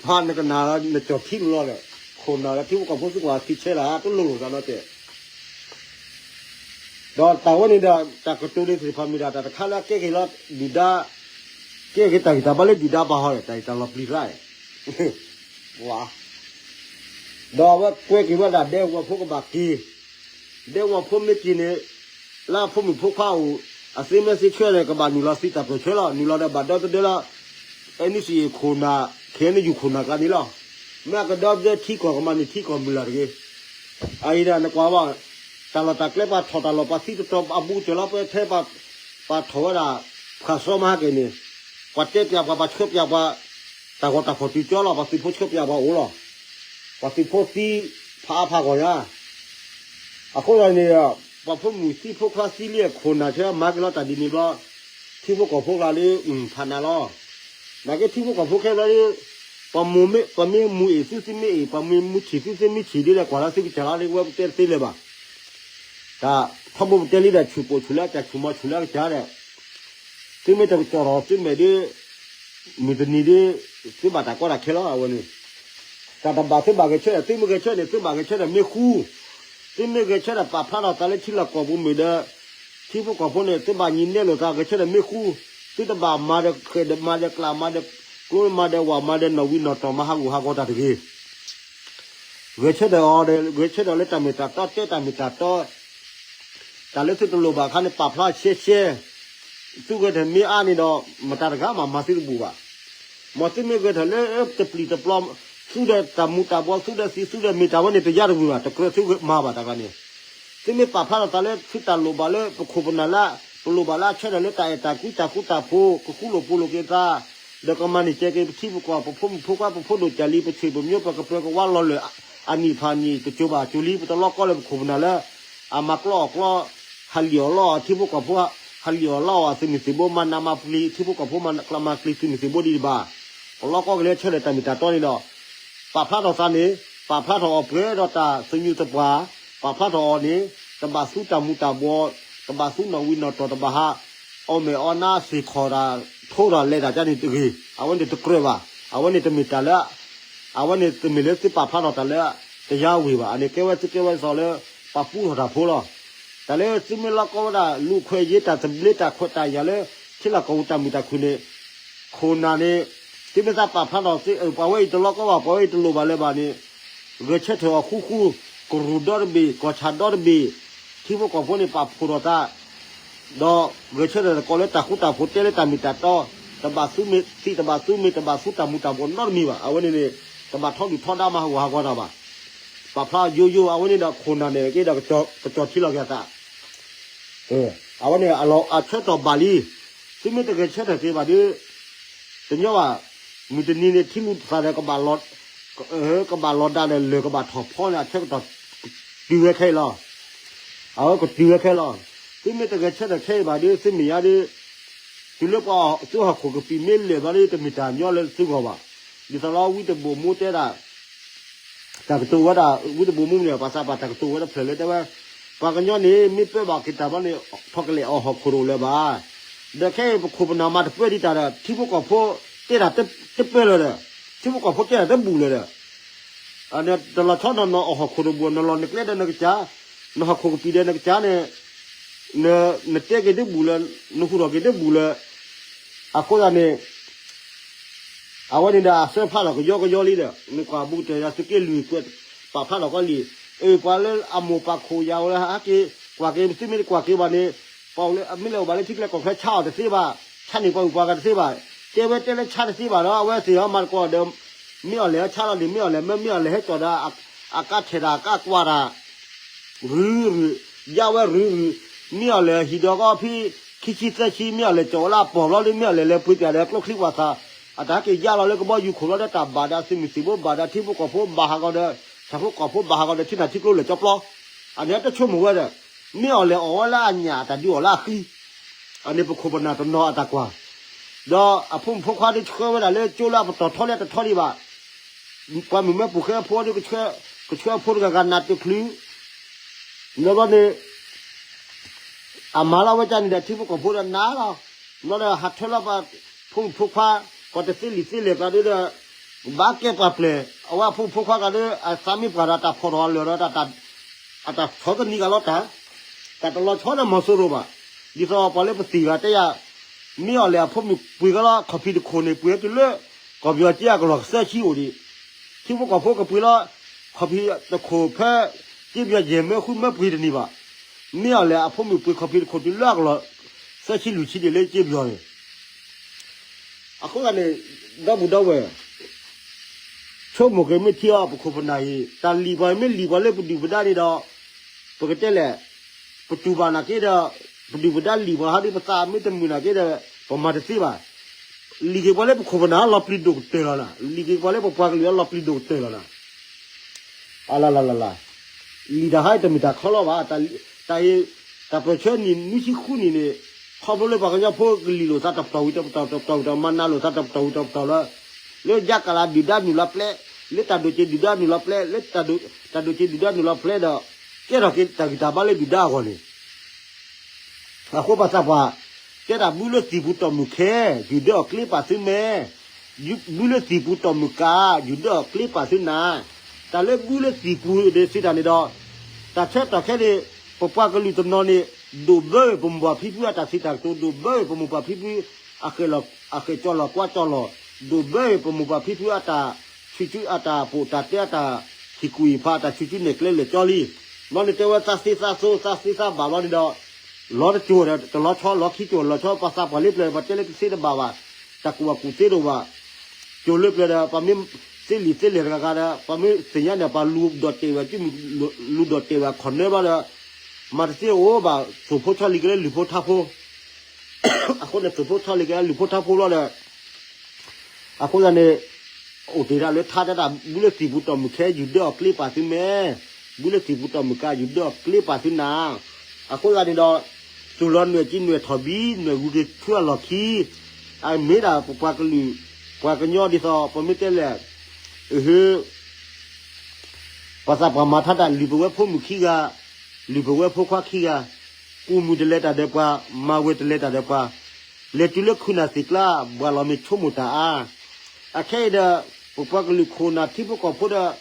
ဖးနကနၣ်လၢနကၠီၣ်ထံလီၤဒီး ခိၣ်နၢ်လၢထံဖိကီၢ်ဖိသုကွၢ်သံဆဲလၢတလိၣ်လိာ်သးနီတဲ ဒီးတၢ်ဝဲန့ၣ်ဒီး တၢ်ကတိၤန့ၣ်သ့ၣ်တဖၣ်မ့ၢ်ဒၣ်တၢ်တခါလၢအကဲက့ၤလီၤဒုၣ်ဒါ ကဲက့ၤတၢ်ဂံၢ်တၢ်ဘါလၢဒုၣ်ဒါဘၣ်ဟီဒီး တၢ်ဂံၢ်တၢ်လီၤပျံၤသး ဝါ ဒီးအဝဲကွဲက့ၤဝဲဒၣ်ဒဲကဝီၤဖိကဘၣ်က့ၤ ဒဲကဝီၤဖိမ့ၢ်က့ၤန့ၣ် လၢအဖိမုၣ်ဖိခွါအိၣ် အသ့မဲသ့ဆှၢန့ၣ် ကဘၣ်နုာ်လီၤသံတၢ်ပၢၢ်ဆၢလီၤ နုာ်လီၤဒီးဘၣ်ဒီသဒၢလီၤ NCA ခိၣ်နၢ် KNU ခိၣ်နၢ်ကျါန့ၣ်လီၤ. မ့ၢ်အကဒီသဒၢထံကီၢ်ကမၤန့ၢ်ထံကီၢ်မုၢ်လၢ်တဂ့ၤ. အအံၤဒၣ်နကွၢ်ဘၣ် တၢ်လီၢ်တၢ်ကျဲပှၤထီၣ်တၢ်လီၢ်ပှၤသံတတီၤ အဘူးကတၢၢ်လီၤ ပှၤထဲပှၤထီၣ်ဝဲဒၣ် ဖှၣ်စီမၤဟဲက့ၤန့ၣ် ပှၤတဲပၠးပှၤ ပှၤဆှၢပၠးပှၤ တၢ်ဂီၤတၢ်ဖီၣ်တုၤကၠီလီၤ ပှၤသုးဖိဆှၢပၠးပှၤအိၣ်လီၤ. ပှၤသုးဖိသံဖးအါဖးဂီၢ်ညါ အဃိသတးန့ၣ် ပှၤဖိမုၣ်သံဖိခွါသံလံအခိၣ်နၢ်ထဲမၤက့ၤလီၤတၢ်ဒ်န့ၣ်ဘျီ ထံဖိကီၢ်ဖိကျါလၢ ဖးနးလီၤ. နာ်က့ထံဖိကီၢ်ဖိခဲဘျီလၢ ပှၤမ့ၢ်မူအ့ၣ်သုသုမ့ၢ်အ့ၣ် ပှၤမ့ၢ်မူဆံၣ်သုသုမ့ၢ်ဆံၣ်ဒ်လဲၣ် ကွၢ်လၢသုကစၢ်လီၤလၢဝဲပတဲတသ့လၢၤဘၣ်. တၢ်ထီဘိပတဲလံဒီးဆူၣ်ပိာ်ဆူၣ်လၢအကစၢ်ဆူၣ်မီၤဆူၣ်လၢအကစၢ်ဒီး သုမ့ၢ်တကစီၣ်ထီၣ်သုမဲာ်ဒီး မုၢ်တနံၤဒီး သုဘၣ်တၢ်ကီတၢ်ခဲလီၤ အဝဲန့ၣ် တၢ်တဘၣ်သုဘၣ်ဂဲၤဆၢထၢၣ် သုမ့ၢ်ဂဲၤဆၢထၢၣ်န့ၣ် သုဘၣ်ဂဲၤဆၢထၢၣ်မ့ၢ်ဃူ သုမ့ၢ်ဂဲၤဆၢထၢၣ်ပာ်ဖျါထီၣ်သးလၢထံလီၢ်ကီၢ်ပူၤမ့ၢ်ဒီး ထံဖိကီၢ်ဖိန့ၣ် သုဘၣ်ညံးနဲလိာ်သးဂဲၤဆၢထၢၣ်မ့ၢ်ဃူ သုတဘၣ်မၤဒီးဃဲၣ်ဒီးမၤဒီးကျး မၤဒီးကျိ မၤဒီးဝၣ် မၤဒီးနီၣ်ဝံနီၣ်တီၢ် မၤဟးဂူာ်ဟးဂီၤတၢ်တဂ့ၤ ဂဲၤဆၢထၢၣ်အီၤဒီး ဂဲၤဆၢထၢၣ်လၢတၢ်မ့ၢ်တၢ်တီ တဲတၢ်မ့ၢ်တၢ်တီ တၢ်လၢသုတလိၣ်ဘၣ်အခါန့ၣ် ပာ်ဖျါရှဲရှဲ သုဂဲၤထၢၣ်မ့ၢ်အါန့ၣ်ဒီး မတၤတဂၤမၤမၤသုတဘူၣ်ဘၣ်. မ်သုမ့ၢ်ဂဲၤထၢၣ်လၢတပျံၤတပျီၤ သူဒီးတၢ်မူၤတၢ်ဘှီး သူဒီးသံ သူဒီးမ့ၢ်တၢ်ဝဲန့ၣ် တယါတဂ့ၤဘၣ် တကြၢးသုမၤဘၣ်တၢ်ဂၤန့ၣ် သုမ့ၢ်ပာ်ဖျါထီၣ်သးလၢသုတၢ်လိၣ်ဘၣ်လၢပခိၣ်ပနၢ်လၢ ပလိၣ်ဘၣ်လၢအဆၢထၢၣ်လၢတၢ်အဲၣ်တၢ်ကွံတၢ်ဃူတၢ်ဖိး ကဃူလိာ်ဖိးလိာ်က့ၤသး ဒီးကမၤန့ၢ်ကဲက့ၤပထံပကီၢ် ပဖိမုၣ်ဖိခွါ ပဖိဒိၣ်ကၢ်လံ ပဆံးပမျိုး ပကပၢၤကဝါလီၤလၢာ် အနံၣ်ဖးနံၣ် တစိၤဘၣ်စိၤလံ ပတလီၤကီလၢပခိၣ်ပနၢ်လၢ အမၤကျီအီၣ်ကျီ ဟးလံၣ်အီၣ်လီအီၣ် ထံဖိကီၢ်ဖိ ဟးလံၣ်အီၣ်လီအီၣ် သုးမုၢ်သံၣ်ဘိ မၤနးမၤပျံၤ ထံဖိကီၢ်ဖိ မၤနးမၤပျံၤ သုးမုၢ်သံၣ်ဘိဒံးတဘၣ် ပလီၤကီကလဲၤဆၢထၢၣ်တၢ်မ့ၢ်တၢ်တီန့ၣ်ဒီး ပာ်ဖျါထီၣ်သးန့ၣ် ပာ်ဖျါထီၣ်အီၤပှဲၤဒီးတၢ်သညူးသပှၢ် ပာ်ဖျါထီၣ်အီၤန့ၣ် တဘၣ်သူတၢ်မူၤတၢ်ဘှီး တဘၣ်သူနီၣ်ဝံနီၣ်တီၢ် တဘၣ်ဟး အီၣ်မဲာ်အီနါ သ့ၣ်ခီၣ်တၢ် ထိးတၢ်လဲၤတၢ်ကန့ၣ်တဂ့ၤ အဝဲန့ၣ်တကြၢးဘၣ် အဝဲန့ၣ်တမ့ၢ်တၢ်လၢ အဝဲန့ၣ်တမ့ၢ်လၢသုပာ်ဖျါထီၣ်တၢ်လၢ တယါဝ့ၤဘၣ် အန့ၣ်ကဲဝဲသုကဲဝဲသိးလၢ ပာ်ပူထီၣ်တၢ်ဖိလီၤ. တၢ်လၢသုမ့ၢ်လီၤကီဝဲဒၣ် လူၢ်ခွဲးယ့တၢ်သဘျ့တၢ်ခွဲးတၢ်ယာ်လၢ ထံလီၢ်ကီၢ်ပူၤတၢ်မုာ်တၢ်ခုၣ်န့ၣ် ခိၣ်နၢ်န့ၣ် သုမ့ၢ်သးပာ်ဖျါထီၣ် ပှၤဝဲအံၤတလီၤကီဘၣ် ပှၤဝဲအံၤတလိၣ်ဘၣ်လၢၤဘၣ်န့ၣ် ဂဲၤဆၢထၢၣ်အီၤဃူဃူ ကရူၢ်ဒီတဘ့ၣ် ကီၢ်ဆၣ်ဒီတဘ့ၣ် ထံဖိကီၢ်ဖိန့ၣ်ပာ်ဖှိၣ်ထီၣ်သး ဒီးဂဲၤဆၢထၢၣ်သကိးလၢတၢ်ဃူတၢ်ဖိး တဲလၢတၢ်မ့ၢ်တၢ်တီ တဘၣ်သူမ့ၢ်သံ တဘၣ်သူမ့ၢ် တဘၣ်သူတၢ်မူၤတၢ်ဘှီးနီတမံၤဘၣ် အဝဲန့ၣ်န့ၣ် တဘၣ်ထီဒုၣ်ထီဒါမၤဟးဂူာ်ဟးဂီၤတၢ်ဘၣ် ပာ်ဖျါယိယိ အဝဲန့ၣ်ဒီးခိၣ်နၢ်န့ၣ်က့ဒီး ကစီၣ်ထံလီၤက့ၤအသး အဝဲန့ၣ်အဆၢကတီၢ်ဘၣ်လံ သုမ့ၢ်တဂဲၤဆၢထၢၣ်က့ၤဘၣ်ဒီး တညီဘၣ် မုၢ်တနံၤန့ၣ် ထံလူၤသးဒီး ကဘၣ်လီၤဒၣ်ဒီးလၢၢ်ကဘၣ်ထီၣ်ဖီန့ၣ် အဆၢကတီၢ်တုၤဝဲခဲအံၤလီၤ. အဝဲကတုၤဝဲခဲလီၤ. သုမ့ၢ်တဂဲၤဆၢထၢၣ်ခဲအံၤဘၣ်ဒီး သုမ့ၢ်ညါဒီး တုၤလၢပှၤသုဟီၣ်ခိၣ်ကပံာ်မ့ၢ်လဲၢ်ဘျီဒီး တမ့ၢ်တၢ်ညီလၢသုဂီၢ်ဘၣ်. ဒ်သိးလၢဝံတဘိၣ်မူတဲဒၣ် တၢ်ကတိၤဝဲဒၣ် ဝံတဘိၣ်မူန့ၣ် ပှၤသးပှၢ်တၢ်ကတိၤဝဲတဖျၢၣ်လၢတဲဝဲ ပှၤကညီန့ၣ် မ့ၢ်ပၢဘၣ်က့ၤတၢ်ဘျီန့ၣ် ထီၣ်ကလဲာ်အီၣ်ဟီၣ်ခိၣ်တအိၣ်လၢၤဘၣ်. ဒီးခဲအံၤပခိၣ်ပနၢ်မၤတပၢဒံးတၢ်ဒီး ထံဖိကီၢ်ဖိတဲတၢ်တပၢလၢၤဒီး ထံဖိကီၢ်ဖိတဲတၢ်တဘူၣ်လၢၤဒီး တလီၤဆီနီၢ်နီၢ်အီၣ်ဟီၣ်ခိၣ်တဘူၣ် နလီၢ်နကျဲဒီးနကစၢ်, နဟီၣ်ခိၣ်ကပံာ်ဒီးနကစၢ်န့ၣ် နတဲက့ၤတဘူၣ်လၢၤ, နဟူးထီၣ်က့ၤတဘူၣ်လၢၤ. အဃိသတးန့ၣ် အဝဲန့ၣ်ဒီးအစၢဖျါထီၣ်ကယီကယီလံဒီး နကွၢ်ဘူးကတၢၢ်ယၤသုးက့လွံၢ်ကွဲး ပာ်ဖျါထီၣ်ကီလံ. အ့ၣ် ပှၤလၢအမိၢ်ပာ်ခိၣ်ယၤအိၣ်လၢဟးက့ၤ ကွၢ်က့ၤသုမ့ၢ်တကွၢ်က့ၤဘၣ်န့ၣ် ပှၤအိၣ်လၢ မ့ၢ်လၢအိၣ်ဘၣ်လၢထံကျဲကီၢ်ချၢဆါအီၤတသ့ဘၣ်, ဆါန့ၢ်ပှၤအုၣ်ပှၤဂၤတသ့ဘၣ်, တဲဝဲတဲလၢဆါတသ့ဘၣ်ဒီး အဝဲသ့ၣ်အီၤမၤသကိးဒီး မ့ၢ်အီၤလဲၤဆါလီၤန့ၣ် မ့ၢ်အီၤလဲၤမၢ မ့ၢ်အီၤလဲၤဟဲကၠီၣ်ဒီး အကါထဲးတၢ်အကါကွၢ်တၢ် ရုၤရုၤ, ယါဝဲရုၤရုၤ, မ့ၢ်အီၤလဲၤဟံၣ်ဒီးကီဖံ ခံဆံသၢဆံ မ့ၢ်အီၤလဲၤကၠီၣ်ဝဲလၢအပီၢ်ဘျီဒီး မ့ၢ်အီၤလဲၤလဲၤပှ့ၤပၠးဒီးကျိချံကွၢ်သး, အတၢ်ဟဲက့ၤယါလီၤလၢကဘီယူၤခိၣ်ဘျီဒီး တၢ်ဘၣ်ဒီးသုးမုၢ်သံၣ်ဘိဘၣ်ဒီးထံဖိကီၢ်ဖိဘၣ်ဟးဂီၤဒီး ဆၣ်ဖိကီၢ်ဖိဘၣ်ဟးဂီၤဒီးထံနၢ်ထံကျိလဲၤကၠီပျီ, အန့ၣ်တဆိကမိၣ်ဝဲဒီး မ့ၢ်အီၤလဲၤအီၣ်ဝဲလၢအညၣ်အတၢ်ဒုးအီၣ်လၢအဃံ အန့ၣ်ပခိၣ်ပနၢ်တနီၤအတၢ်ကွၢ်, ဒီးအဖိမုၣ်ဖိခွါဒုးဆှၢဝဲဒၣ်လၢကၠိလၢအပတီၢ်ထီလၢအတထီဒံးဘၣ်, ပှၤမုၣ်မၢပူၤဃဲအဖိဒီး ကဆှၢအဖိတဂၤဂၤနးတချုး, ဘျီဘျီန့ၣ် အမၤလီၤဝဲဒၣ်န့ၣ်ဒီးထံဖိကီၢ်ဖိဒီးနၤလီၤ, ဘျီဒီးဟးထၢလီၤပှၤဖိမုၣ်ဖိခွါ, ပှၤတသ့လံာ်သ့လဲၢ်ကျါဒီး ဘၣ်ကဲပှၤပျဲၢ်, အဝဲအဖိမုၣ်ဖိခွါကျါဒီး အသးမ့ၢ်ပှၢ်ဒီးတၢ်ဖီၣ်ထီၣ်အလၢာ်ဒီး အတၢ်ဆီကနံၤကလီတၢ်, တၢ်တလီၤဆီဒီးမီၤစိရိၤဘၣ်, ဒ်သိးပှၤလၢပသံၣ်ဂၤတဲယၤ, မ့ၢ်အီၤလဲၤအဖိမုၣ်ပှ့ၤကလီခီၣ်ဖံးတခိၣ်န့ၣ် ပှ့ၤတုၤလၢ ကီၢ်ပယီၤက့အကလီၢ်သၢဆံအိၣ်ဒံး, ထံဖိကီၢ်ဖိကပှ့ၤလီၤ ခီၣ်ဖံးတခိၣ်ဖဲ က့ပယီၤယဲၢ်မၢဃုမၢပှ့ၤတန့ၢ်ဘၣ်, မ့ၢ်အီၤလဲၤအဖိမုၣ်ပှ့ၤခီၣ်ဖံးတခိၣ်တုၤလၢအကလီၢ် သၢဆံလွံၢ်ဆံဒံးလၢက့ပယီၤန့ၣ် အဃိသတးန့ၣ် ဒီပုၢ်ဒီဝဲၢ် ဆိကမိၣ်က့ၤမ့ၢ်ထံအီၤပခိၣ်ပနၢ်အံၤ တၢ်လံၣ်ပှၤမ့ၢ်လံၣ်ပှၤလၢပဒုၣ်ပဒါန့ၣ်ဒီး ပကတဲလဲၣ် ပတူၢ်ဘၣ်နာ်က့ဒီး ပဒုၣ်ပဒါလံၣ်ပှၤဟီဒီး ပသးမ့ၢ်တမုာ်နာ်က့ဒီး ပမၤတသ့ဘၣ်. လံၣ်က့ၤပှၤလၢပခိၣ်ပနၢ်လီၤပျံၤဒိၣ်ကတၢၢ်လီၤနၤ, လံၣ်က့ၤပှၤလၢပပှၤကလုာ်အလီၤပျံၤဒိၣ်ကတၢၢ်လီၤနၤ. အလလလလ, လံာ်တၢ်ဟါအံၤတမ့ၢ်တၢ်ခီလီၤဘၣ်, တၢ်အံၤ တၢ်ပၢၢ်ဆၢနံၣ်နွံဆံဃုနံၣ်န့ၣ် ခီဖျိလၢပှၤကညီဖိကလံၣ်လိာ်သးတပတီၢ်ဝံၤတပတီၢ် တပတီၢ်ဝံၤတပတီၢ် မၤနးလိာ်သးတပတီၢ်ဝံၤတပတီၢ်လၢ လၢယါကလးဒုၣ်ဒါနုာ်လီၤပျဲ, လၢတၢ်ဒိၣ်က့ၤဒုၣ်ဒါနုာ်လီၤပျဲ, လၢတၢ်ဒိၣ်က့ၤဒုၣ်ဒါနုာ်လီၤပျဲဒီး ကဲထီၣ်က့ၤတၢ်ဂံၢ်တၢ်ဘါလၢဒုၣ်ဒါအဂီၢ်န့ၣ် အဃိပှၤသးပှၢ် တဲဒၣ်ဘုလၢသံၣ်ပူၤတီၢ်မုၢ်ခဲ, ယုၢ်ဒၢအီၣ်ကျ့ပာ်သုမဲ, ဘုလၢသံၣ်ပူၤတီၢ်မုၢ်ကၣ်, ယုၢ်ဒၢအီၣ်ကျ့ပာ်သုနၤ. တၢ်လၢဘုလၢသံၣ်ပူၤဒ်စံးတၢ်န့ၣ်ဒီး တၢ်ဆၢကတီၢ်ခဲန့ၣ် ပပှၤကလုာ်တနီၤန့ၣ် ဒိၣ်ဘၢဝဲပမိၢ်ပၢ်ဖံဖုအတၢ်စံးတၢ်ကတိၤ, ဒိၣ်ဘၢဝဲပမိၢ်ပၢ်ဖံဖု အဃဲၣ်ကၠီလီၤကွၢ်ကၠီလီၤ, ဒိၣ်ဘၢဝဲပမိၢ်ပၢ်ဖံဖုအတၢ်ဆူၣ်စုအတၢ်ပီးတၢ်တဲအတၢ်ဟ့ၣ်ကူၣ်ဟ့ၣ်ဖးအတၢ်ဆူၣ်စုနဲၣ်ကျဲလဲၣ်ကၠီလံ. ဘျီန့ၣ်တဲဝဲသးသ့သးသိသးသ့သးဘၣ်ဘျီန့ၣ်ဒီး လီၤတကၠိၤဒီးတလီၤဆီ လီၤခံကၠိၤလီၤဆီ ပှၤသးပှၢ်လၢပျၢၤ ပှၤတဲလၢတသ့တဘၣ်ဘၣ်, တၢ်ကူၣ်ဘၣ်ကူၣ်သ့တအိၣ်ဘၣ်. ကၠိၤလၢပျၢၤဒီး ပှၤမ့ၢ်သ့လံာ်သ့လဲၢ်တဂၤဂၤဒီး ပှၤမ့ၢ်သ့ၣ်ညါန့ၣ် ပှၤလူၤဒီးတဲာ်ဝဲ လူၤဒီးတဲာ်ဝဲအခီၣ်နၢဘျီဒီး မၤတသ့အိၣ်ဘၣ် သိၣ်ဖိဆီလံၤက့ၤလၢလုၢ်ဖိထါဖိ အဃိန့ၣ် သိၣ်ဖိဆီလံၤက့ၤလၢလုၢ်ဖိထါဖိဘျီဒီး အဃိသတးန့ၣ် အိၣ်တ့ၢ်ဒၣ်လၢထါတဲဒၣ် ဘုလၢသံၣ်ပူၤတီၢ်မုၢ်ခဲ ယုၢ်ဒၢအီၣ်ကျ့ပာ်သုမဲ, ဘုလၢသံၣ်ပူၤတီၢ်မုၢ်ကၣ် ယုၢ်ဒၢအီၣ်ကျ့ပာ်သုနၤ. အဃိသတးန့ၣ်ဒီး သူၣ်လီၤနွဲၣ်ကံနွဲၣ်ထီၣ်ဘံ နွဲၣ်ဂုၤက့ၤထူအလီၢ်ခံ, အမ့ၢ်ဒၣ်ပပှၤကလုာ် ပှၤကညီဒ်သိး ပမ့ၢ်တဲလဲၣ် အဟၢ ပှၤသးပှၢ်မၤထါတၢ် လုၢ်ပဝဲဖိမုၣ်ခံဂၤ, လုၢ်ပဝဲဖိခွါခံဂၤ, ကူၣ်မုၢ်တလဲၤတၢ်ဒီးပှၤ, မၤဝဲၤတလဲၤတၢ်ဒီးပှၤ, လဲၤတုၤလၢခုနၢ်သ့ၣ်ကျါ, ဘှၣ်လီၤမ့ၢ်ဆိကမိၣ်တၢ်အါ. အခဲအံၤဒီး ပပှၤကလုာ်ခိၣ်နၢ်ထံဖိကီၢ်ဖိဒီး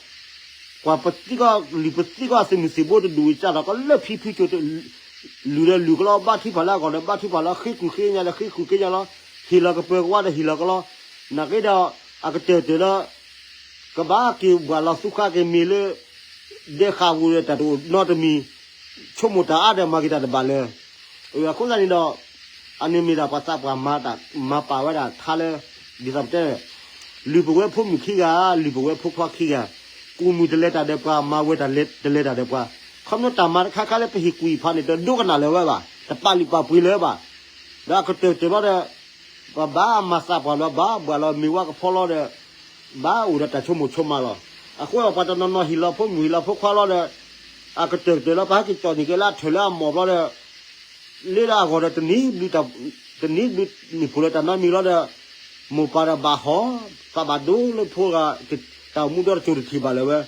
ကွၢ်ပသံကီၢ် လုၢ်ပသံကီၢ်သုးမုၢ်သံၣ်ဘိတဒူၣ်ဝံၤ စးထီၣ်ကီးလၢဖံဖုကၠိၤ လုၢ်ဒီးလုၢ်ကလီ ဘါထုကဖၣ်လၢအဂီၢ်ဒီး ဘါထုကဖၣ်လီၤ ဃ့ကုၢ်ဃ့ညါဒီး ဃ့ကုၢ်ဃ့ညါလီၤ ဟ့ၣ်လီၤကပၢၤကဝါဒီး ဟ့ၣ်လီၤကလီ နာ်က့ဒီး အကတၢၢ်တၢၢ်လၢ ကဘၣ်က့ၤဘှၣ်လီၤသူဃါက့ၤမ့ၢ်လၢ ဒဲဃာ်ပူၤဒီး တၢ်တအိၣ်နီတမံၤ ဆိကမိၣ်တၢ်အါဒီး မၤက့ၤတၢ်တဘၣ်လၢၤ. အဃိသတးန့ၣ်ဒီး အန့ၣ်မ့ၢ်ဒၣ်ပှၤသးပှၢ်မၤတၢ် မၤပာ်ဝဲဒၣ်ထါလၢ ဒ်သိးပတဲ လုၢ်ပဝဲဖိမုၣ်ခံဂၤ လုၢ်ပဝဲဖိခွါခံဂၤ ကူၣ်မုၢ်တလဲၤတၢ်ဒီးပှၤ မၤဝဲၤတလဲၤတၢ်ဒီးပှၤ ခီဖျိတၢ်မၤတခါခါလၢပဟ့ၣ်ကူၣ်ဟ့ၣ်ဖးန့ၣ် တဒိကနၣ်လၢၤဝဲဘၣ် တပာ်လုၢ်ပာ်ပှ့ၤလၢၤဘၣ် ဒီးအကတၢၢ်တၢၢ်ဘျီဒီး ပဘၣ်မၤသးပှၢ်လီၤ ဘၣ်ဘှၣ်လီၤမ့ၤဝါကဖီလီၤဒီး ဘၣ်အိၣ်ဒီးတၢ်ဆိကမိၣ်ဆိကမးလီၤ. အဃိပှၤတနီၤနီၤဟ့ၣ်လီၤဖိမုၣ်ဟ့ၣ်လီၤဖိခွါလီၤဒီး အကတၢၢ်တၢၢ်လီၤ ပဟဲက့ၤကၠီၣ်န့ၢ်က့ၤလၢအထၢၣ်လၢအမိၢ်ဘျီဒီး လၢဒၣ်အဂီၢ်ဒီး တနံၤဘျုးနံၣ်ဖှိၣ်လၢတၢ်နီတမံၤလီၤဒီး မိၢ်ပၢ်ဒီးဘၣ်ဟီၣ် သးဘၣ်ဒိလၢဖိဂၤ တၢ်အိၣ်မူဒီတကၠိၤတထံၣ်ဘၣ်လၢၤဝဲ.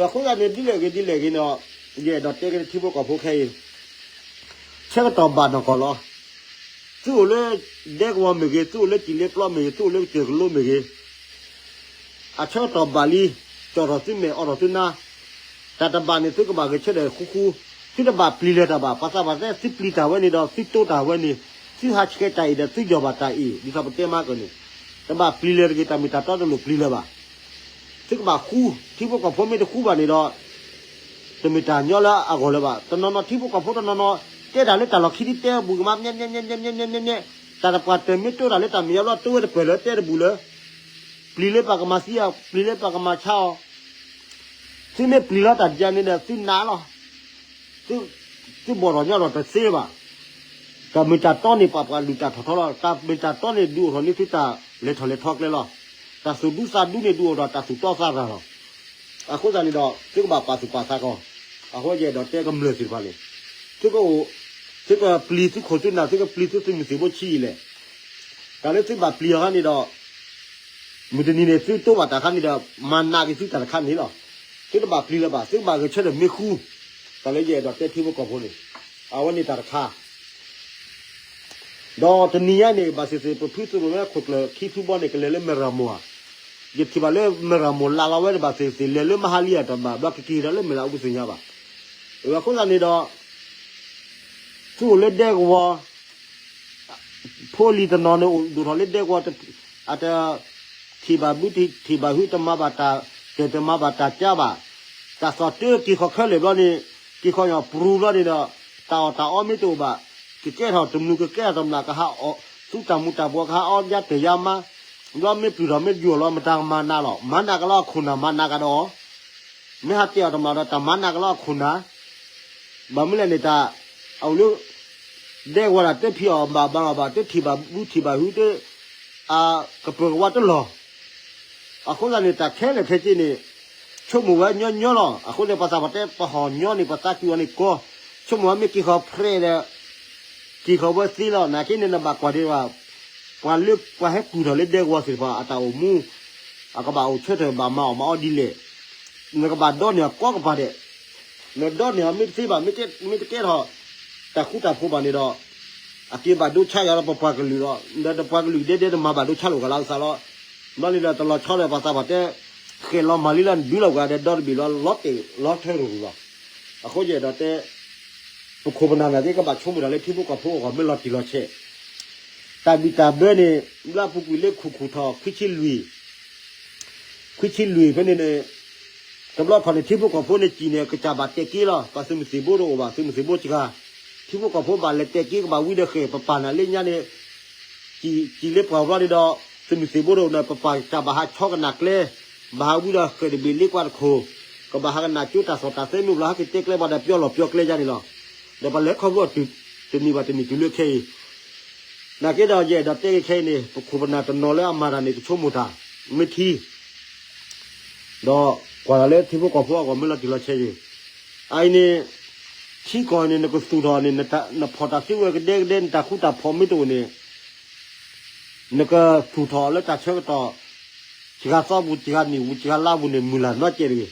အဃိသတးန့ၣ် ဒ်လဲၣ်ဂ့ၤဒ်လဲၣ်ဂ့ၤန့ၣ်ဒီး ယအဲၣ်ဒိးတဲက့ၤထံဖိကီၢ်ဖိခဲအံၤ, ဆၢကတီၢ်ဘၣ်နီၢ်ကီၢ်လီၤ. သုအိၣ်လၢဒဲကဝီၤမ့ၢ်ဂ့ၤ, သုအိၣ်လၢစံၣ်လ့ပျီမ့ၢ်ဂ့ၤ, သုအိၣ်လၢကစၢၢ်ကလိမ့ၢ်ဂ့ၤ, အဆၢကတီၢ်ဘၣ်လံ, ကၠီၣ်ထီၣ်သုမဲာ် အိးထီၣ်သုနါ, တၢ်တဘၣ်န့ၣ် သုကဘၣ်ဂဲၤဆၢထၢၣ်ဃူဃူ, သုတဘၣ်ပျံၤလၢၤတၢ်ဘၣ်. ပှၤသးပှၢ်တဲ သုပျံၤတၢ်ဝဲန့ၣ်ဒီး သုတိတၢ်ဝဲန့ၣ်, သုဟးဆှဲးတၢ်အံၤဒီး သုယီၢ်ဘၣ်တၢ်အံၤ, ဒ်သိးပတဲမၤကၢၢ်န့ၣ်, တဘၣ်ပျံၤလၢၤတဂ့ၤ, တၢ်မ့ၢ်တၢ်တီတလိၣ်ပျံၤလၢၤဘၣ်. သုကဘၣ်ဃူ, ထံဖိကီၢ်ဖိမ့ၢ်တဃူဘၣ်န့ၣ်ဒီး တမ့ၢ်တၢ်ညီလၢအဂီၢ်လၢၤဘၣ်. တနီၤနီၤထံဖိကီၢ်ဖိတနီၤနီၤ တဲတၢ်လၢတၢ်လီၢ်ခံဒ်တဲဘူးကမါ မ့ၢ်မ့ၢ်မ့ၢ်မ့ၢ်မ့ၢ်မ့ၢ်, တၢ်တပှၢ်တၢၢ်မ့ၢ်တိတၢ်လၢတၢ်မဲာ်ညါဘျီ တိဝဲတပၢၢ်လၢတဲတဘူးလၢ ပျံၤလၢပှၤကမၤသံအီၤ, ပျံၤလၢပှၤကမၤဆါအီၤ, သုမ့ၢ်ပျံၤလီၤတၢ်ဒ်န့ၣ်ဒီး သုနးလီၤ. သုဘီၣ်ထီၣ်ညီထီၣ်တသ့ဘၣ်. တၢ်မ့ၢ်တၢ်တီန့ၣ် ပာ်ပှၤလုၢ်တၢ်ထီၣ်ထီလီၤ. တၢ်မ့ၢ်တၢ်တီန့ၣ် ဒုးအိၣ်ထီၣ်န့ၢ်သုတၢ်လဲၤထီၣ်လဲၤထီကျဲလီၤ. တၢ်သူၣ်ဒူသးဒူန့ၣ် ဒုးအိၣ်ထီၣ်တၢ်သူၣ်တီသးရၤလီၤ. အဃိသတးန့ၣ်ဒီး သုကဘၣ်ပာ်သူၣ်ပာ်သးကီး. အဃိယအဲၣ်ဒိးတဲကမျၢၢ်သ့ၣ်တဖၣ်န့ၣ်, သုကအိၣ်, သုကပျံၤသုခိၣ်သုနၢ်, သုကပျံၤသုသုးမုၢ်သံၣ်ဘိဆံးအံၤလဲၣ်. တၢ်လၢသုဘၣ်ပျံၤအီၤခါန့ၣ်ဒီး မုၢ်တနံၤန့ၣ် သုတိဘၣ်တၢ်ခါန့ၣ်ဒီး မၤနးက့ၤသုတၢ်တခါန့ၣ်လီၤ. သုတဘၣ်ပျံၤလၢၤဘၣ်, သုကဘၣ်ဂဲၤဆၢထၢၣ်မ့ၢ်ဃူ, တၢ်လၢယအဲၣ်ဒိးတဲထံဖိကီၢ်ဖိန့ၣ်, အဝဲန့ၣ်တၢ်တခါ ဒီးတနံၤညါန့ၣ် ဘၣ်သ့ၣ်သ့ၣ် ပဖုသုးရိၣ်မဲခိၣ်ကျၢၢ်ခံဖုဘီန့ၣ် ကလဲၤလၢမဲၢ်ရမူၤဧါ, ယထံၣ်ဘၣ်လၢမဲၢ်ရမူၤလၢ်လီၤဝဲန့ၣ် ဘၣ်သ့ၣ်သ့ၣ် လဲၤလၢမဟါလံဧါတဘၣ် ဘျီကက့ၤဒီးလၢမဲာ်လးအူပူၤသ့ၣ်ညါဘၣ်. အဃိသတးန့ၣ်ဒီး သုအိၣ်လၢဒဲကဝီၤ ဖိလံၤတနီၤန့ၣ် အိၣ်ဒိၣ်ထီၣ်လၢဒဲကဝီၤ အတ ထံၣ်ဘၣ်ဘုထံၣ်ဘၣ်ဟု တမၤဘၣ်တၢ်ကဲၣ် တမၤဘၣ်တၢ်ကၠါဘၣ်. တၢ်သီၣ်တၢက့ၤခီၣ်ခဲလၢာ်ဘျီန့ၣ် က့ၤခီၣ်ညီၣ်ပရူၤဘျီန့ၣ်ဒီး တၢ်အီၣ်တၢ်အီမ့ၢ်တအိၣ်ဘၣ်, ကကဲထီၣ်တမုာ် ကကဲထီၣ်တမျၢ် ကဟးအီၣ်သူတၢ်မူၤတၢ်ဘှီး ကဟးအီယါတဲာ်ယါမါ, ဘျီမ့ၢ်ပျုၢ်ထီၣ်မ့ၢ်ယိာ်လီၤ မတၤကမၤနးလီၤ. မၤနးကလီၤအခိၣ်နၢ် မၤနးကဒီး မ့ၢ်ဟးတဲအီၤတမျၢ်ဒီး တၢ်မၤနးကလီၤအခိၣ်နၢ်, ဘၣ်မနုၤလဲၣ်န့ၣ် တၢ်အအိၣ်လၢ ဒဲကဝီၤဒၣ်တဖံးအီၣ်ဘၣ်ဘၣ်လီၤဘၣ် တထံၣ်ဘၣ်ဘုထံၣ်ဘၣ်ဟုတ အကပၢၤကဝါတလီၢ်. အဃိသတးန့ၣ် တၢ်ခဲလၢာ်ခဲဆ့န့ၣ် ဆိကမိၣ်ဝဲညီညီလီၤ. အဃိန့ၣ် ပှၤသးပှၢ်တဲ ပဟီၣ်ညီန့ၣ် ပသးကွံအီၤန့ၣ်ကီ, ဆိကမိၣ်ဝဲမ့ၢ်က့ၤဃီၤဖြဲးဒီး က့ၤဃီၤဝဲသ့လီၤ. နာ်က့န့ၣ် နဘၣ်ကွၢ်ဒံးဘၣ် ပှၤလၢပှၤဟဲကုၢ်ထီၣ်လၢဒဲကဝီၤသ့ၣ်တဖၣ် အတၢ်အိၣ်မူ အကဘၣ်အိၣ်ဆၢထၢၣ်ဘၣ်မၤအီၣ်မၤအီဒ်လဲၣ်. နကဘၣ်ဒီန့ၢ်အီၤကိးကပၤဒဲး, နဒီန့ၢ်အီၤမ့ၢ်တသ့ဘၣ် မ့ၢ်တကဲထီၣ် တၢ်ဃူတၢ်ဖိးဘၣ်န့ၣ်ဒီး အက့ၤဘၣ်ဒိဆါယၤလီၤ ပပှၤကလုာ်လီၤ. ဒီးပပှၤကလုာ်ဒဲဒဲတမၤဘၣ်ဒိဆါလိာ်ကလီၤကသးလီၤ. ဘျီန့ၣ်ဒီးတလီၤဆီဒီးပှၤသးပှၢ်တဲ ဃဲၣ်လီၤမၤလံလီၤ နဒုးလီၤပှၤဒီးဒီတဘ့ၣ်လီၤ လီၤတဲာ်လီၤထၢလိာ်လီၤ. အဃိယအဲၣ်ဒိးတဲ ပခိၣ်ပနၢ်နာ်က့ ကဘၣ်ဆိကမိၣ်တၢ်လၢထံဖိကီၢ်ဖိအဂီၢ်မ့ၢ်လီၤတံၢ်လီၤဆဲး, တၢ်ဘံၣ်တၢ်ဘၢန့ၣ် ဘျီပူၤကွံာ်လၢခူၣ်ခူၣ်ထီၣ် ခွံဆံလွံၢ် ခွံဆံလွံၢ်ဖဲန့ၣ်န့ၣ် တဘျီခီၣ်န့ၣ် ထံဖိကီၢ်ဖိန့ၣ်စံၣ်န့ၣ် ကစၢ်ဘၣ်တဲာ်က့ၤလီၤ. ပှၤသုးမုၢ်သံၣ်ဘိတအိၣ်ဘၣ် သုးမုၢ်သံၣ်ဘိစှၤ, ထံဖိကီၢ်ဖိဘၣ်လဲၤတဲာ်က့ၤ ကဘၣ်ဝံဒီးဃဲၣ် ပပာ်နၤလၢညါန့ၣ် စံၣ်လၢပှၤဘျီန့ၣ်ဒီး သုးမုၢ်သံၣ်ဘိတအိၣ်န့ၣ် ပပာ်ကစၢ်ဘၣ်ဟးဆီကနၣ်ကျဲ, ဘၣ်ဟးဝံဒီးဃဲၣ်တဘ့ၣ်လ့ကွၢ်တခိၣ်, ကဘၣ်ဟးကနၣ်ကၠိတၢ်သီၣ်တၢ်သဲမ့ၢ်ဘျီ ဟဲက့ၤတဲကျဲပှၤဒီးပျီလီၢ်ပျီကျဲယါန့ၣ်လီၤ. ဒီးပှၤလဲၤခီဖျိအီၤတုၤတနံၤဘၣ်တနံၤတုၤလၢခဲအံၤ နာ်က့ဒီးယအဲၣ်ဒိးတဲက့ၤခဲအံၤန့ၣ် ပခိၣ်ပနၢ်တနီၤလၢအမၤတၢ်န့ၣ် ကဆိကမိၣ်တၢ် မ့ၢ်ထံ ဒီးကွၢ်လီၤလၢထံဖိကီၢ်ဖိအဂီၢ်မ့ၢ်လီၤတံၢ်လီၤဆဲးယံၤ, အအံၤန့ၣ် ထံကီၢ်န့ၣ် နကသူၣ်ထီၣ်န့ၣ် နဖီၣ်တၢ်စုကဝဲၤကဒဲကဒဲ နတၢ်ဃူတၢ်ဖိးမ့ၢ်တအိၣ်န့ၣ် နကသူၣ်ထီၣ်လၢတၢ်ဆၢကတီၢ် စှၤသီပူၤ စှၤနံၣ်ပူၤ စှၤလါပူၤန့ၣ် မုၢ်လၢ်နီတစဲးတဂ့ၤ.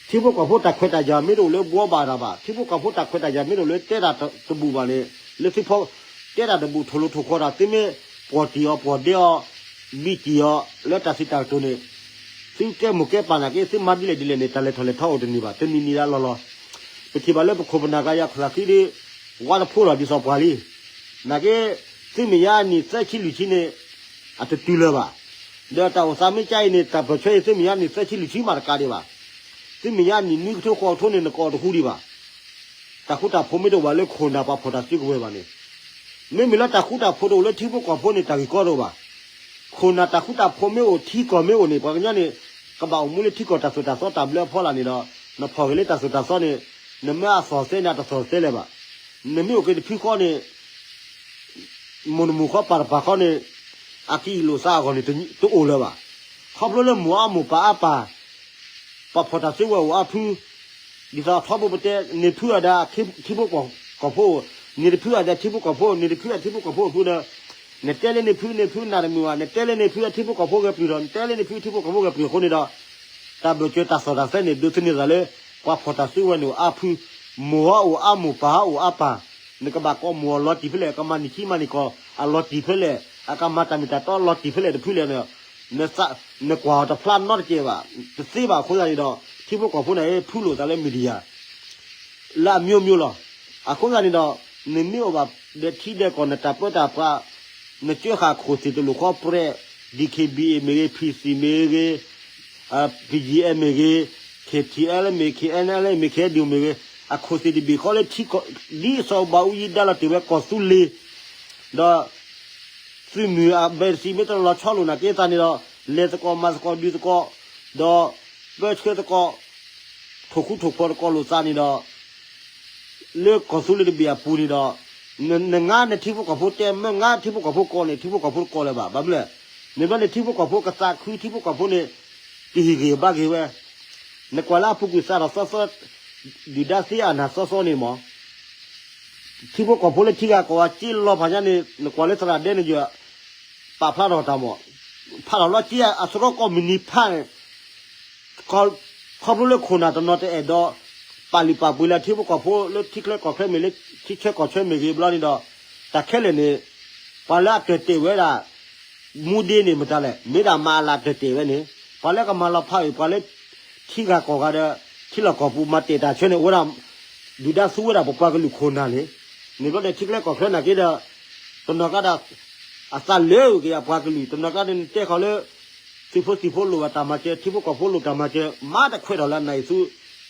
ထံဖိကီၢ်ဖိတၢ်ခွဲးတၢ်ယာ်မ့ၢ်တအိၣ်လၢဘှီဘၣ်တၢ်ဘၣ်, ထံဖိကီၢ်ဖိတၢ်ခွဲးတၢ်ယာ်မ့ၢ်တအိၣ်လၢတဲတၢ်တဘူၣ်ဘၣ်န့ၣ် လၢသုဖီ တဲတၢ်တဘူၣ် ထိၣ်လိၤထိၣ်ဃီတၢ် သုမ့ၢ်ပှီၢ်တံၢ်အီၤ ပှီၢ်ဒဲအီၤ ဘံၣ်တံၢ်အီၤ လၢတၢ်စံးတၢ်ကတိၤန့ၣ် သုကဲမိၢ်ကဲပၢ်နာ်က့ သုမၤဒ်လဲၣ်ဒ်လဲၣ်န့ၣ် တၢ်လဲၤထီၣ်လဲၤထီအိၣ်တန့ၢ်ဘၣ် တနံၤနံၤဒၣ်လီၢ်လီၢ်. ပထံၣ်ဘၣ်လၢပခိၣ်ပနၢ်ကယၤခီၣ်သးဃံဒီး ဝါတဖိလီၤဒ်သိးပှၤလံ. နာ်က့ သုမ့ၢ်ညါနံၣ်သၢဆံလွံၢ်ဆံန့ၣ် အတတုၤလၢၤဘၣ်. ဒီးတၢ်အိၣ်သးမ့ၢ်ကါအံၤန့ၣ် တၢ်ပၢၢ်ဆၢအံၤ သုမ့ၢ်ညါနံၣ်သၢဆံလွံၢ်ဆံမးတကးဒံးဘၣ်. သုမ့ၢ်ညါနံၣ်နွံကထိဃိးကထိန့ၣ် နကအီၣ်တဟူဒံးဘၣ်. တၢ်ဃူတၢ်ဖိးမ့ၢ်တအိၣ်ဘၣ်လၢခိၣ်နၢ်ပှၤဖီၣ်တၢ်စုကဝဲၤဘၣ်န့ၣ် မ့မ့ၢ်လၢတၢ်ဃူတၢ်ဖိးတအိၣ်လၢထံဖိကီၢ်ဖိန့ၣ် တၢ်ဂ့ၢ်ကီတအိၣ်ဘၣ်. ခိၣ်နၢ်တၢ်ဃူတၢ်ဖိးမ့ၢ်အိၣ် ထံကီၢ်မ့ၢ်အိၣ်န့ၣ် ပှၤကညီန့ၣ် ကဘၣ်အိၣ်မူလၢထံကီၢ်တၢ်သိၣ်တၢ်သီတၢ်ဘျၢအဖီလာ်န့ၣ်ဒီး နဖီၣ်က့ၤလၢတၢ်သိၣ်တၢ်သီန့ၣ် နမ့ၢ်အသီၣ်သဲန့ၣ် အတသီၣ်သဲလၢၤဘၣ်. နမ့ၢ်အိၣ်က့ၤတဖုဃီန့ၣ် မိၢ်နမူၢ်ဃီပၢ်တပၢ်ဃီန့ၣ် အကံၢ်အလိာ်သးအဂီၢ်န့ၣ် တအိၣ်လၢၤဘၣ်. ခီဖျိလၢမိၢ်အါမိၢ်ပၢ်အါပၢ် ပှၤဖီၣ်တၢ်စုကဝဲၤအိၣ်အါဖု ဒ်သိးထီဘိပတဲ န့ၢ်ဖုအီၤဒီးထံဖိကီၢ်ဖိ, န့ၢ်တဖုအီၤဒီးထံဖိကီၢ်ဖိ, န့ၢ်တဖုအီၤထံဖိကီၢ်ဖိအဖုဒီး နတဲလၢန့ၢ်ဖု န့ၢ်ဖုနၢ်တမုာ်ဘၣ်, နတဲလၢန့ၢ်ဖုအထံဖိကီၢ်ဖိဂဲၤပျုၢ်ဒီး နတဲလၢန့ၢ်ဖုထံဖိကီၢ်ဖိဂဲၤပျုၢ်အဃိန့ၣ်ဒီး တၢ်ဘၢၣ်စၢၤတၢ်သီၣ်တၢ်သဲန့ၣ် ဒိးသန့ၤသးလၢ ပှၤဖီၣ်တၢ်စုဝဲန့ၣ်အိၣ်အါဖု, မိၢ်ဟီၣ်အိၣ်အါမိၢ် ပၢ်ဟီၣ်အိၣ်အါပၢ်, နကဘၣ်ကိးမိၢ်အီၤလီၤတံၢ်ဖဲလဲၣ်, ကမၤနံၣ်ခံမၤနံၣ်ကီၢ်အလီၤတံၢ်ဖဲလဲၣ်, အကမၤတၢ်မ့ၢ်တၢ်တီလီၤတံၢ်ဖဲလဲၣ်တဖုလဲၣ်န့ၣ်, နကွၢ်အီၤတဖျါနီတကဲးဘၣ်, တသ့ဘၣ်အဃိသတးန့ၣ်ဒီး ထံဖိကီၢ်ဖိန့ၣ် ဖုလိာ်သးလၢ media လၢအမျိုးမျိုးလီၤ. အဃိသတးန့ၣ်ဒီး နမ့ၢ်အိၣ်ဘၣ်ဒီးထံဒီးကီၢ် နတၢ်ပၢတၢ်ပြး, နကၢဃာ်ခိၣ်သ့ၣ်တလိၣ်ဃီပြဲး, D K B A မ့ၢ်ဂ့ၤ, P C မ့ၢ်ဂ့ၤ, P G M မ့ၢ်ဂ့ၤ, K T L မ့ၢ် K N L မ့ၢ် K N D O မ့ၢ်ဂ့ၤ, အခိၣ်သ့ၣ်တဘ့ၣ်ဃီလၢထံကီၢ် ဒ်စီၤဘးအူကၠံဒါလီၤတ့ၢ်ဝဲကီၢ်သူလ့ၤ, ဒီး သုးမုၢ်အဘဲတစံးမ့ၢ်တလီၤဆီလိာ်နာ်က့သးန့ၣ်ဒီး လဲၤသကိးမၤသကိးဒုးသကိး, ဒီးပၢဆှၢသကိး, ထိၣ်ဃူထိၣ်ဖိးသကိးလိာ်သးန့ၣ်ဒီး လၢကီၢ်သူလ့ၤတဘ့ၣ်အပူၤန့ၣ်ဒီး န နငါနထံဖိကီၢ်ဖိတဲ မ့ၢ်ငါထံဖိကီၢ်ဖိကိးန့ၣ် ထံဖိကီၢ်ဖိတကိးလၢၤဘၣ်. ဘၣ်မနုၤလဲၣ်, န့ၣ်ဘျီန့ၣ် ထံဖိကီၢ်ဖိကသးခု ထံဖိကီၢ်ဖိန့ၣ် ကဟ့ၣ်ဂံၢ်ဘါက့ၤဝဲ, နကွၢ်လၢအပူၤကွံာ်သးထီၣ်သီသီ, ဒုၣ်ဒါသ့အနၢ်သီသီန့ၣ်မး ထံဖိကီၢ်ဖိလၢထံဂၤကီၢ်ဂၤစ့လီၤဖးညါန့ၣ် နကွၢ်လၢသရၣ်ဒဲန့ၣ်ယ ပာ်ဖျါထီၣ်တၢ်မး, ဖးထီၣ်လီၤက့အစရီကီၢ်မုၢ်နံၤဖးန့ၣ်, ခီဖျိလၢခိၣ်နၢ်တနီၤတအဲၣ်ဒိး ပာ်လုၢ်ပာ်ပှ့ၤလၢထံဖိကီၢ်ဖိလၢထံချၢကီၢ်ချၢမ့ၢ်ဂ့ၤ ထံဆၢကီၢ်ဆၢမ့ၢ်ဂ့ၤဘျီန့ၣ်ဒီး တၢ်ခဲလၢာ်န့ၣ် ပှၤလၢအတၢၢ်တဲာ်ဝဲဒၣ် မူဒ့န့ၣ်မတၤလဲၣ်, မ့ၢ်ဒၣ်မၤအလၤတၢၢ်တဲာ်ဝဲန့ၣ် ပှၤလၢကမၤလီၤဖးအုၣ် ပှၤလၢ ထံဂၤကီၢ်ဂၤဒီး ထံလီၢ်ကီၢ်ပူၤမၤတဲာ်တၢ်ဆၢန့ၣ် အိၣ်ဝဲဒၣ် ဒုၣ်ဒါသူဝဲဒၣ်ပပှၤကလုာ်ခိၣ်နၢ်န့ၣ်, န့ၣ်ဘျီန့ၣ် ထံချၢကီၢ်ချၢနာ်က့ဒီး တနီၤကျါဒီး အသးလၢာ်က့ၤအပှၤကလုာ် တနီၤကျါန့ၣ် နတဲဃီၤလၢ သုးဖိသံၣ်ဖိလိၣ်ဘၣ်တၢ်မၤစၢၤ ထံဖိကီၢ်ဖိလိၣ်တၢ်မၤစၢၤ မၤတခွဲးထီၣ်လၢအနၢ်အံၤသူ,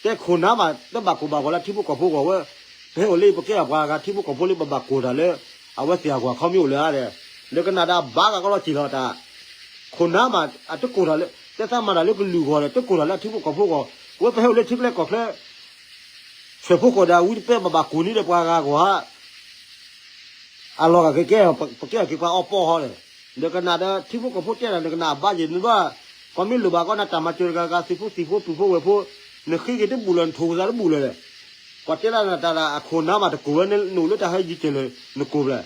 တဲခိၣ်နၢ်မး တဘၣ်ကိၢ်ဘၣ်ဂီၤလၢထံဖိကီၢ်ဖိဂီၢ်ဝဲ, ပဟဲအိၣ်လၢပကဲအပှၤဂၤ ထံဖိကီၢ်ဖိလၢဘၣ်ဘၣ်ကိၢ်တၢ်လၢ အဝဲသ့ၣ်အဂီၢ်ခီမ့ၢ်အိၣ်လၢၤဧါဒီး, လၢကနၣ်ဒီးအဘၣ်ဂၤကီလီၤစံၢ်လီၤတၢ်, ခိၣ်နၢ်မး အတကိၢ်တၢ်လၢ တဲသးမၤတၢ်လၢကလုာ်ဂီၢ်ဒီး တကိၢ်တၢ်လၢထံဖိကီၢ်ဖိဂီၢ်, ဝဲပဟဲအိၣ်လၢထံချၢကီၢ်ချၢ ဆွဲၣ်ဖိဃီၣ်ဒီးဝံတပဲဘၣ်ဘၣ်ကိၢ်န့ၢ်ဒီးပှၤဂၤဂီၢ်ဧါ အလီၢ်ဂၤကကဲ ပကဲအီၤက့ၤပှၤအီပီၢ်ဟီဒီး, ဒီးကနၣ်ဒီး ထံဖိကီၢ်ဖိတဲတၢ် နကနၣ်အဘၣ်ယဲၢ်န့ၣ်ဘၣ်, ပှၤမ့ၢ်လိၣ်ဘၣ်ကီနတၢ်မၤစၢၤတဂၤဂၤ သုးဖိသံၣ်ဖိပုၢ်ဖိဝဲၢ်ဖိ, နဃ့က့ၤတဘူၣ်လၢၤ နထိၣ်ကသးတဘူၣ်လၢၤလဲၣ်, ပှၤတဲဒၣ်နတၢ်ဒၣ် အခိၣ်နၢ်မးတကိၢ်ဝဲ နအိၣ်လၢတၢ်ဟဲယံၤကဲၢ်လၢၤ နကိၢ်ဘၣ်,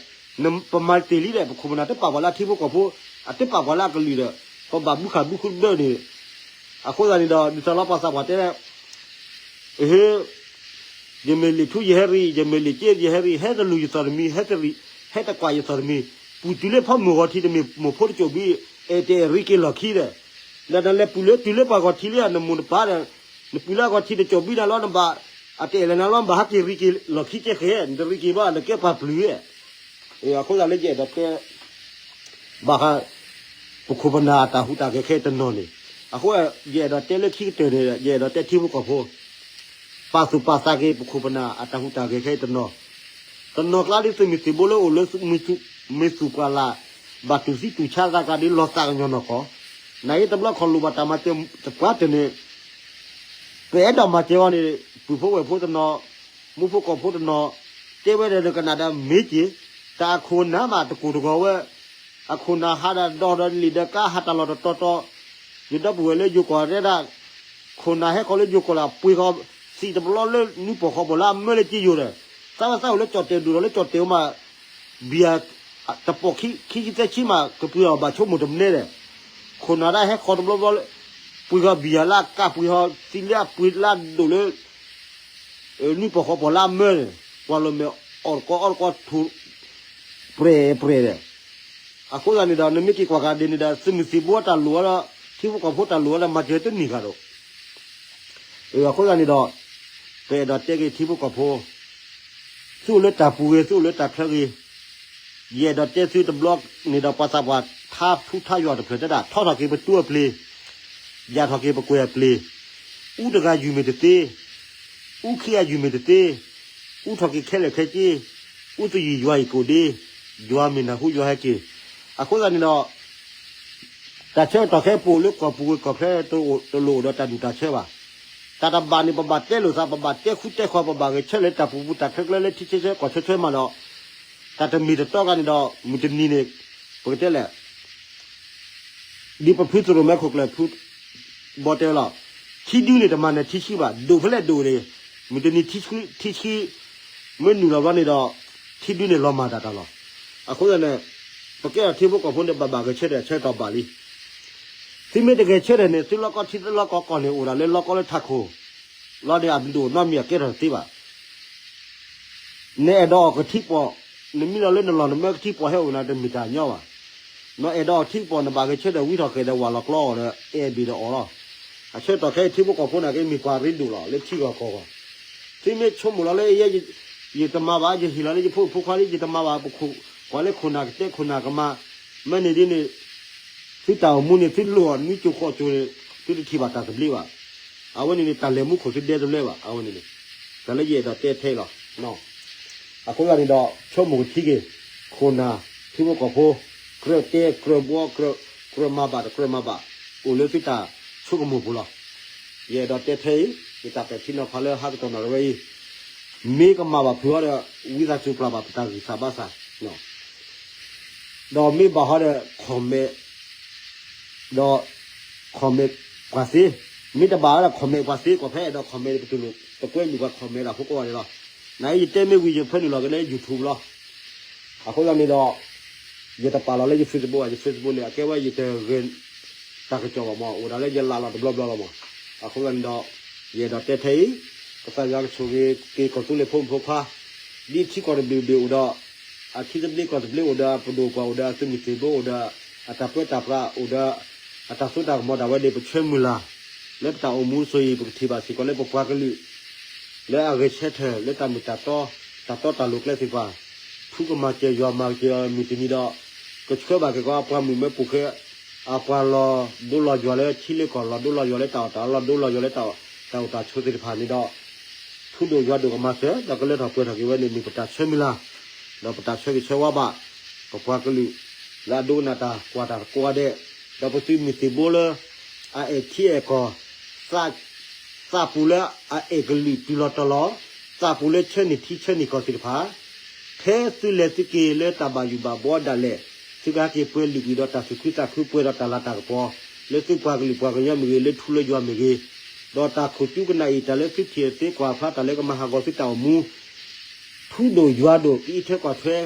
ပမၤတ့ၢ်လံဒီး ပခိၣ်ပနၢ်တပာ်ပှၤလၢအထံဖိကီၢ်ဖိ, အတပာ်ပှၤလၢအကလုာ်ဒီး ပဘၣ်ဘုခးဘုခူတဘၢန့ၣ်, အဃိသတးန့ၣ်ဒီး ဒ်သိးလီၤပှၤသးပှၢ်တဲ ယမ့ၢ်လံာ်ထူယဟဲရံၣ်, ယမ့ၢ်လံာ်က့ယဟဲရံၣ်, ဟဲတလူၤယသီၣ်တမံၤ, ဟဲတရံၣ်, ဟဲတကွၢ်ယသီၣ်တမံၤ, ပူၤတုၤလၢဖီမိၢ်ဂီၤထံးတမ့ၢ်မိၢ်ဖိတစိၢ်ဘံ, အဲၣ်တအဲၣ်ရံၣ်က့ၤလီၢ်ခံဒီး, ဒီးနလဲၤပူၤလၢတုၤလၢပှၤဂီၤထံးလံ နမိၢ်နပၢ်ဒီး, နပူၤလၢအဂီၤထံးတစိၢ်ဘံနၤလီၤ နဘၣ်, အတအဲၣ်လၢၤနၤလီၤ နဘၣ်ဟးက့ၤရံၣ်က့ၤလီၢ်ခံကဲဃဲ, နတရံၣ်က့ၤဘၣ် နကဲပှၤပျုၤဧါ. အဃိသတးလၢယအဲၣ်ဒိးတဲ ဘၣ်ဃး ပခိၣ်ပနၢ်အတၢ်ဟူးတၢ်ဂဲၤခဲအံၤတနီၤန့ၣ်, အဃိ ယအဲၣ်ဒိးတဲလၢခံကတၢၢ်န့ၣ် ယအဲၣ်ဒိးတဲထံဖိကီၢ်ဖိ, ပာ်သူၣ်ပာ်သးက့ၤ ပခိၣ်ပနၢ်အတၢ်ဟူးတၢ်ဂဲၤခဲအံၤတနီၤ, တနီၤကျါဒ်သုးမုၢ်သံၣ်ဘိလၢအိၣ်လၢမုၢ်သူၣ်ပှၢ်လၢ်, ဘၣ်တူၢ်သံတူၢ်ဆါသးကျါဒ်လီၤသးကညီၤနီၢ်ကီၢ်, နာ်က့တဘျီခီၣ်လိၣ်ဘၣ်တၢ်မၤစၢၤတပှၢ်တၢၢ်န့ၣ် ပအဲၣ်ဒိးမၤစၢၤအီၤန့ၣ် ပုၢ်ဖိဝဲၢ်ဖိတနီၤ, မူဖိကီၢ်ဖိတနီၤ, တဲဝဲဒီးနကနၣ်ဒီးမ့ၢ်က့ၤ, တၢ်အခိၣ်နၢ်မးတကိၢ်တဂီၤဝဲ, အခိၣ်နၢ်ဟးဒီးဒီဒီးလံာ်ဒီးကါဟးတၢ်လီၢ်တတီၤတီၤ, ယဒီပုၢ်ဝဲၢ်လၢယိၤကီၢ်တဲဒၣ်, ခိၣ်နၢ်ဟဲဃီၤလၢယိၤကီၢ်လၢ ပှ့ၤဃီၤသံးတဘျီလၢနွံပီၢ်ဃီပီၢ်လၢအမၢလၢက့ယိၤဒီး, သးဝဲသးအိၣ်လၢကၠီၣ်တဲာ်ဒိၣ်ဒီးလၢကၠီၣ်တဲာ်အိၣ်မး, ဘံယၤ တပီၢ်ခံဆံသၢဆံမး ကပှ့ၤအီၤဘၣ်ဆိကမိၣ်တမနုၤဒီး, ခိၣ်နၢ်ဒၣ်ဟဲဃီၤတဘျီဘျီလၢ, ပှ့ၤဃီၤဘံယၤလၢအကါ ပှ့ၤဃီၤသံးလၢအပှ့ၤလၢအဒိၣ်လၢ နွံပီၢ်ဃီပီၢ်လၢအမၢန့ၣ်, ပှၤလီၤမဲာ်အီၣ်တကီအီၣ်တကီထူၣ်ပြဲၢ်ပြဲၢ်ဒီး, အဃိသတးန့ၣ်ဒီး နမ့ၢ်က့ၤကွၢ်ကဒီးန့ၣ်ဒီး သုးမုၢ်သံၣ်ဘိတၢ်လိၣ်ဝဲဒီး ထံဖိကီၢ်ဖိတၢ်လိၣ်ဝဲဒီး မၤစၢၤတန့ၢ်ဃာ်ဒီး, အဃိသတးန့ၣ်ဒီး ပအဲၣ်ဒိးတဲက့ၤထံဖိကီၢ်ဖိ သုအိၣ်လၢတၢ်ပူၤဂ့ၤ သုအိၣ်လၢတၢ်ချၢဂ့ၤ, ယအဲၣ်ဒိးတဲသုတဘျီန့ၣ်ဒီး ပှၤသးပှၢ်ထါဖုထါယွၤတဖျၢၣ်တဲဒၣ် ထီထီၣ်က့ၤပတူၢ်အပျ့ၤ, ယၢ်ထီၣ်က့ၤပကွဲၤအပျ့ၤ, အူတဂၤယုၢ်မ့ၢ်တသ့, အူခံဂၤယုၢ်မ့ၢ်တသ့, အူထီၣ်က့ၤခဲလၢာ်ခဲဆ့, အူသယုၢ်ယွၤအံၤကိၣ်ဒ့, ယွၤမ့ၢ်နၢ်ဟူယွၤဟဲက့ၤ, အဃိသတးန့ၣ်ဒီး တၢ်ဆၢကတီၢ်ခဲအံၤပအိၣ်လၢကီၢ်ပူၤဝ့ၢ်ကီၢ်ချၢ တလိၣ်အိၣ်ဒီးတၢ်ဒူၣ်တၢ်ဆၢဘၣ်. တၢ်တဘၣ်န့ၣ် ပဘၣ်တဲလိာ်သး ပဘၣ်တဲဃူတဲဃီၤ ပဘၣ်ဂဲၤဆၢထၢၣ်လၢတၢ်ပူၤပူၤတၢ်ချၢချၢလၢထံဆၢဆၢကီၢ်ဆၢဆၢမးဒီး တၢ်တမ့ၢ်တတီကါန့ၣ်ဒီး မုၢ်တနံၤန့ၣ် ပကတဲလဲၣ် ဒ်ပဖုသရိၣ်မဲခိၣ်ကျၢၢ်ဖုဘီတဲလီၤ, ထံဒုန့ၣ်တမၤနၢၤထံဆှံဘၣ်, ဒိၣ်ဖဲလဲၣ်ဒိၣ်န့ၣ်, မုၢ်တနံၤထံဆှံ ထံဆှံ မ့ၢ်နုာ်လီၤဘျီန့ၣ်ဒီး ထံဒုန့ၣ်လီၤမၢ်တၢ်တၢ်လီၤ. အဃိသတးန့ၣ် ပကဲထီၣ်ထံဖိကီၢ်ဖိန့ၣ် ဘၣ်ဘၣ်ဂဲၤဆၢထၢၣ်ဆၢကတီၢ်ဘၣ်လံ. သုမ့ၢ်တဂဲၤဆၢထၢၣ်န့ၣ် သုလီၢ်ကီထံသုလီၢ်ကီကီၢ်န့ၣ် အိၣ်ဒၣ်လၢလီၢ်ကီလၢထးခိၣ်, လီၤဒီးအဘျုးတအိၣ်နီတမံၤအကဲထီၣ်တသ့ဘၣ်. နအဲၣ်ဒိးအီၣ်ကထံပီၣ်, နမံလီၤလၢနလီၢ်နမၢကထံပီၣ်ဟဲအိၣ်နၤတမ့ၢ်တၢ်ညီဘၣ်. နအဲၣ်ဒိးအီၣ်ထံပီၣ် နဘၣ်ဂဲၤဆၢထၢၣ်ဝံထီၣ်ဃဲၤဒီးဝၣ်လီၤကျီအီၤဒီး အဲၣ်ဘ့ၣ်ဒီးအီၣ်လီၤ. အဆၢကတီၢ်ခဲအံၤထံဖိကီၢ်ဖိနာ်က့မ့ၢ်ပှၤရ့ဒိၣ်လီၤ လၢထံဂီၢ်ကီၢ်ဂီၢ်. သုမ့ၢ်ဆိကမိၣ်လီၤလၢယဲ ယတမၤဘၣ် ယဟ့ၣ်လီၤလၢယဖိမုၣ်ဖိခွါလၢယတမၤဘၣ် ပခိၣ်ကွၢ်လၢခိၣ်နၢ်ကတဲခိၣ်နၢ်ကမၤ, မ့ၢ်န့ၣ်ဒ်န့ၣ် သုတၢ်အိၣ်မူန့ၣ် သုလိၣ်အီၤနွံကၠိဃိးကၠိန့ၣ် သုတထံၣ်ဘၣ်တၢ်သဘျ့ဘၣ်. အဝဲန့ၣ်န့ၣ် တၢ်လဲၤမူခိၣ်သုဒဲတလၢဘၣ် အဝဲန့ၣ်န့ၣ် တၢ်လၢယအဲၣ်ဒိးတဲထဲအံၤလီၤ. အဃိသတးန့ၣ်ဒီး ဆိကမိၣ်ကထံက့ၤ ခိၣ်နၢ် ထံဖိကီၢ်ဖိ ကြၢးတဲ ကြၢးဘှီ ကြၢးမၤဘၣ်တကြၢးမၤဘၣ် အိၣ်လၢသုတၢ်ဆိကမိၣ်ပူၤလီၤ. ယအဲၣ်ဒိးတဲထဲအံၤ ယတၢ်ပဲာ်ထံနီၤဖးလၢဟါကတီၢ်နၣ်ရံၣ်ဝဲအံၤ မ့ၢ်ကမၣ်ဘၣ်ဖုးအီၤဒီး ဝံသးစူၤပျၢ်ဘၣ်ပတၢ်ဂံၢ်စၢ်ဘါစၢ် ဒီးမ့ၢ်ဘၣ်ဟီဒီး comment ဒီး comment ပှၤသ့, မ့ၢ်တဘၣ်ဟီဒီး comment ပှၤသ့ ကွၢ်ဖဲအဲၣ်ဒိး comment ပတူၢ်လိာ် တကွဲမုာ်ပှၤ comment တၢ်ဖိကိးဂၤန့ၣ်လီၤ. နအံၤယတဲမ့ၢ်ဝံၤ ယဖၢနုာ်လီၤက့ၤလၢ YouTube လီၤ. အဃိသတးန့ၣ်ဒီး ယတပာ်လီၤလၢယ Facebook ဘၣ်, ယ Facebook န့ၣ် အကဲဝဲယတဂဲၤ တၢ်ကစီၣ်ဘၣ်မး အိၣ်ဒၣ်လၢယလၢ်လီၤတဘျီဘျီလီၤမး. အဃိသတးန့ၣ်ဒီး ယအဲၣ်ဒိးတဲထဲအံၤ ကစၢ်ယွၤကဆိၣ်ဂ့ၤက့ၤကီၢ်သူလ့ၤဖိမုၣ်ဖိခွါ ဒ်ထံကီၢ်တဘ့ၣ်ဘ့ၣ်အိၣ်ဒီး အထံသဘျ့ကီၢ်သဘျ့အိၣ်ဒီး အပဒိၣ်ပှၢ်အိၣ်ဒီး အသုးမုၢ်သံၣ်ဘိအိၣ်ဒီး အတၢ်ပၢတၢ်ပြးအိၣ်ဒီး အတၢ်စိတၢ်ကမီၤဒၣ်ဝဲန့ၣ် ပဆၢမုၢ်လၢ် လၢပတၢ်အိၣ်မူအစိၤအံၤ ပကထံၣ်ဘၣ်စ့ၢ်ကီးလၢပပှၤကလုာ် လၢအဂဲၤဆၢထၢၣ်လၢတၢ်မ့ၢ်တၢ်တီ တၢ်တီတၢ်လိၤကျဲသ့ၣ်တဖၣ် ထူကမၤစၢၤယွၤမၤစၢၤမုၢ်တနံၤဒီး ကဆှၢဘၣ်က့ၤကီးအပှၤမုၣ်မၢပူၤဃဲ အပှၤလီၤဒိလီၤယွၤလၢထံလၢကီၢ် လီၤဒိလီၤယွၤလၢတၢ်အီၣ်တၢ်အီ လီၤဒိလီၤယွၤလၢတၢ်အီၣ်တၢ်အီတၢ်ဆိးသ့ၣ်တဖၣ်န့ၣ်ဒီး ထူဒိၣ်ယွၤဒိၣ်ကမၤစၢၤ ဒီးကလၢထီၣ်ပှဲၤထီၣ်က့ၤဝဲန့ၣ် မ့ၢ်ပတၢ်ဆၢမုၢ်လၢ် ဒီးပတၢ်ဆၢဂ့ၤဆၢဝါဘၣ် ပပှၤကလုာ် လၢအဒိကနၣ်တၢ်ကွၢ်တၢ်သကိးဂၤဒဲး ဒီးပသုးမုၢ်သံၣ်ဘိလၢ အအဲၣ်ထံအဲၣ်ကီၢ် သးပူၤလၢအအဲၣ်ကလုာ်တုၤလီၤတီၤလီၤ, သးပူၤလၢဆၢန့ၢ်ထံဆၢန့ၢ်ကီၢ်သ့ၣ်တဖၣ် ဖဲသုလဲၤသုက့ၤလၢတၢ်ဘၣ်ယိၣ်ဘၣ်ဘှီဒၣ်လဲာ် သုကဟဲက့ၤပှဲၤလုာ်ကွံာ်ဒီးတၢ်သူၣ်ခုသးခု ပှဲၤဒီးတၢ်လၤတၢ်ကပီၤ လၢသုပှၤကလုာ်ပှၤကညီမ့ၢ်ဂ့ၤ လၢထူလၢယွၤမ့ၢ်ဂ့ၤ, ဒီးတၢ်ခိၣ်ကၠူကနၣ်အံၤ တၢ်လၢသုထံၣ်သ့ကွၢ်ဖျါ တၢ်လၢကမၤဟးဂီၤသုတၢ်အိၣ်မူ ထူဒိၣ်ယွၤဒိၣ် ကအံးထွဲကွၢ်ထွဲ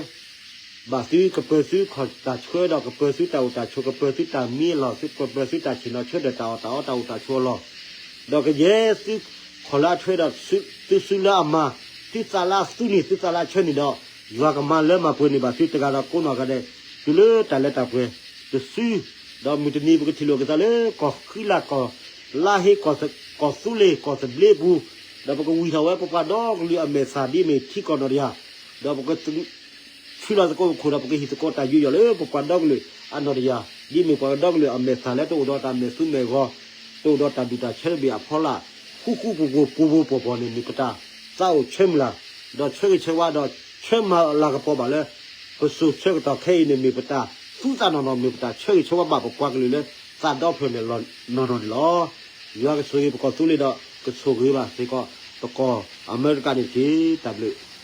ဘၣ်သု ကပၢၤသုခီၣ်တၢ်ဆှၢ ဒီးကပၢၤသုတၢ်အိၣ်တၢ်ဆိး ကပၢၤသုတၢ်မံအလီၢ် ကပၢၤသုတၢ်ဆ့ၣ်နီၤဆၢထၢၣ် တၢ်အီၣ်တၢ်အီတၢ်အိၣ်တၢ်ဆိးအလီၢ်, ဒီးကယဲၢ်သုခီၣ်လၢအထွဲဒီး သုစုလၢအမၤ သုသးလၢအသူန့ၣ် သုသးလၢအဆၢန့ၣ်ဒီး ယွၤကမၤလၢမၤပှဲၤန့ၢ်ဘၣ်သုတဂၤဒီးကိးနီၢ်ဂၤဒဲး တုၤလၢတၢ်လၢတၢ်ပှဲၤတစု, ဒီးမုၢ်တနံၤပကထံၣ်လိာ်က့ၤသးလၢကီၢ်ဃံလၤကီၢ် လါဟ့ကီၢ်သူလ့ၤကီၢ်သဘျ့ပူၤ, ဒီးပကဝံၢ်ထီၣ်ဝဲပပှၤဒီကလုာ်အမဲာ်သၣ်ဒ်မ့ၢ်ထံကီၢ်နီၢ်တယၢ်, ဒီးပက ဆှၢလီၤသကိးပခိၣ်ဒီး ပကဟ့ၣ်သကိးတၢ်ယူးယီၣ်လၢပပှၤဒီကလုာ်အနီၢ်တယၢ်, ဒ်မ့ၢ်ပှၤဒီကလုာ်အမဲာ်သၣ်လၢတအိၣ်ဒီးတၢ်မဲာ်သူမဲာ်ဂီၤ, တအိၣ်ဒီးတၢ်ဒူၣ်တၢ်ဆၢတဘ့ၣ်အဖီလာ်, ဃူဃူဖိးဖိး ပူၤပူၤပှီၢ်ပှီၢ်န့ၣ် မ့ၢ်ပတၢ်သးအိၣ်ဆၢမုၢ်လၢ်, ဒီးဆၢဂ့ၤဆၢဝါ ဒီးဆၢမၤလၤကပီၤဘၣ်လၢ ပစိၤဆၢကတီၢ်ခဲအံၤန့ၣ် မ့ၢ်ပတၢ်သူသးနီၢ်နီၢ် မ့ၢ်ပတၢ်ဆၢဂ့ၤဆၢဝါဘၣ်ပပှၤကလုာ်လၢသးဒီဖျၢၣ်န့ၣ်နီၢ်နီၢ်န့ၣ်လီၤ. ယွၤကဆိၣ်ဂ့ၤပကီၢ်သူလ့ၤဒီး ကဆိၣ်ဂ့ၤဘၣ်စ့ၢ်ကီး ပကီၢ်အမဲရကၤန့ၣ်တက့ၢ်. တၢ်ဘျုး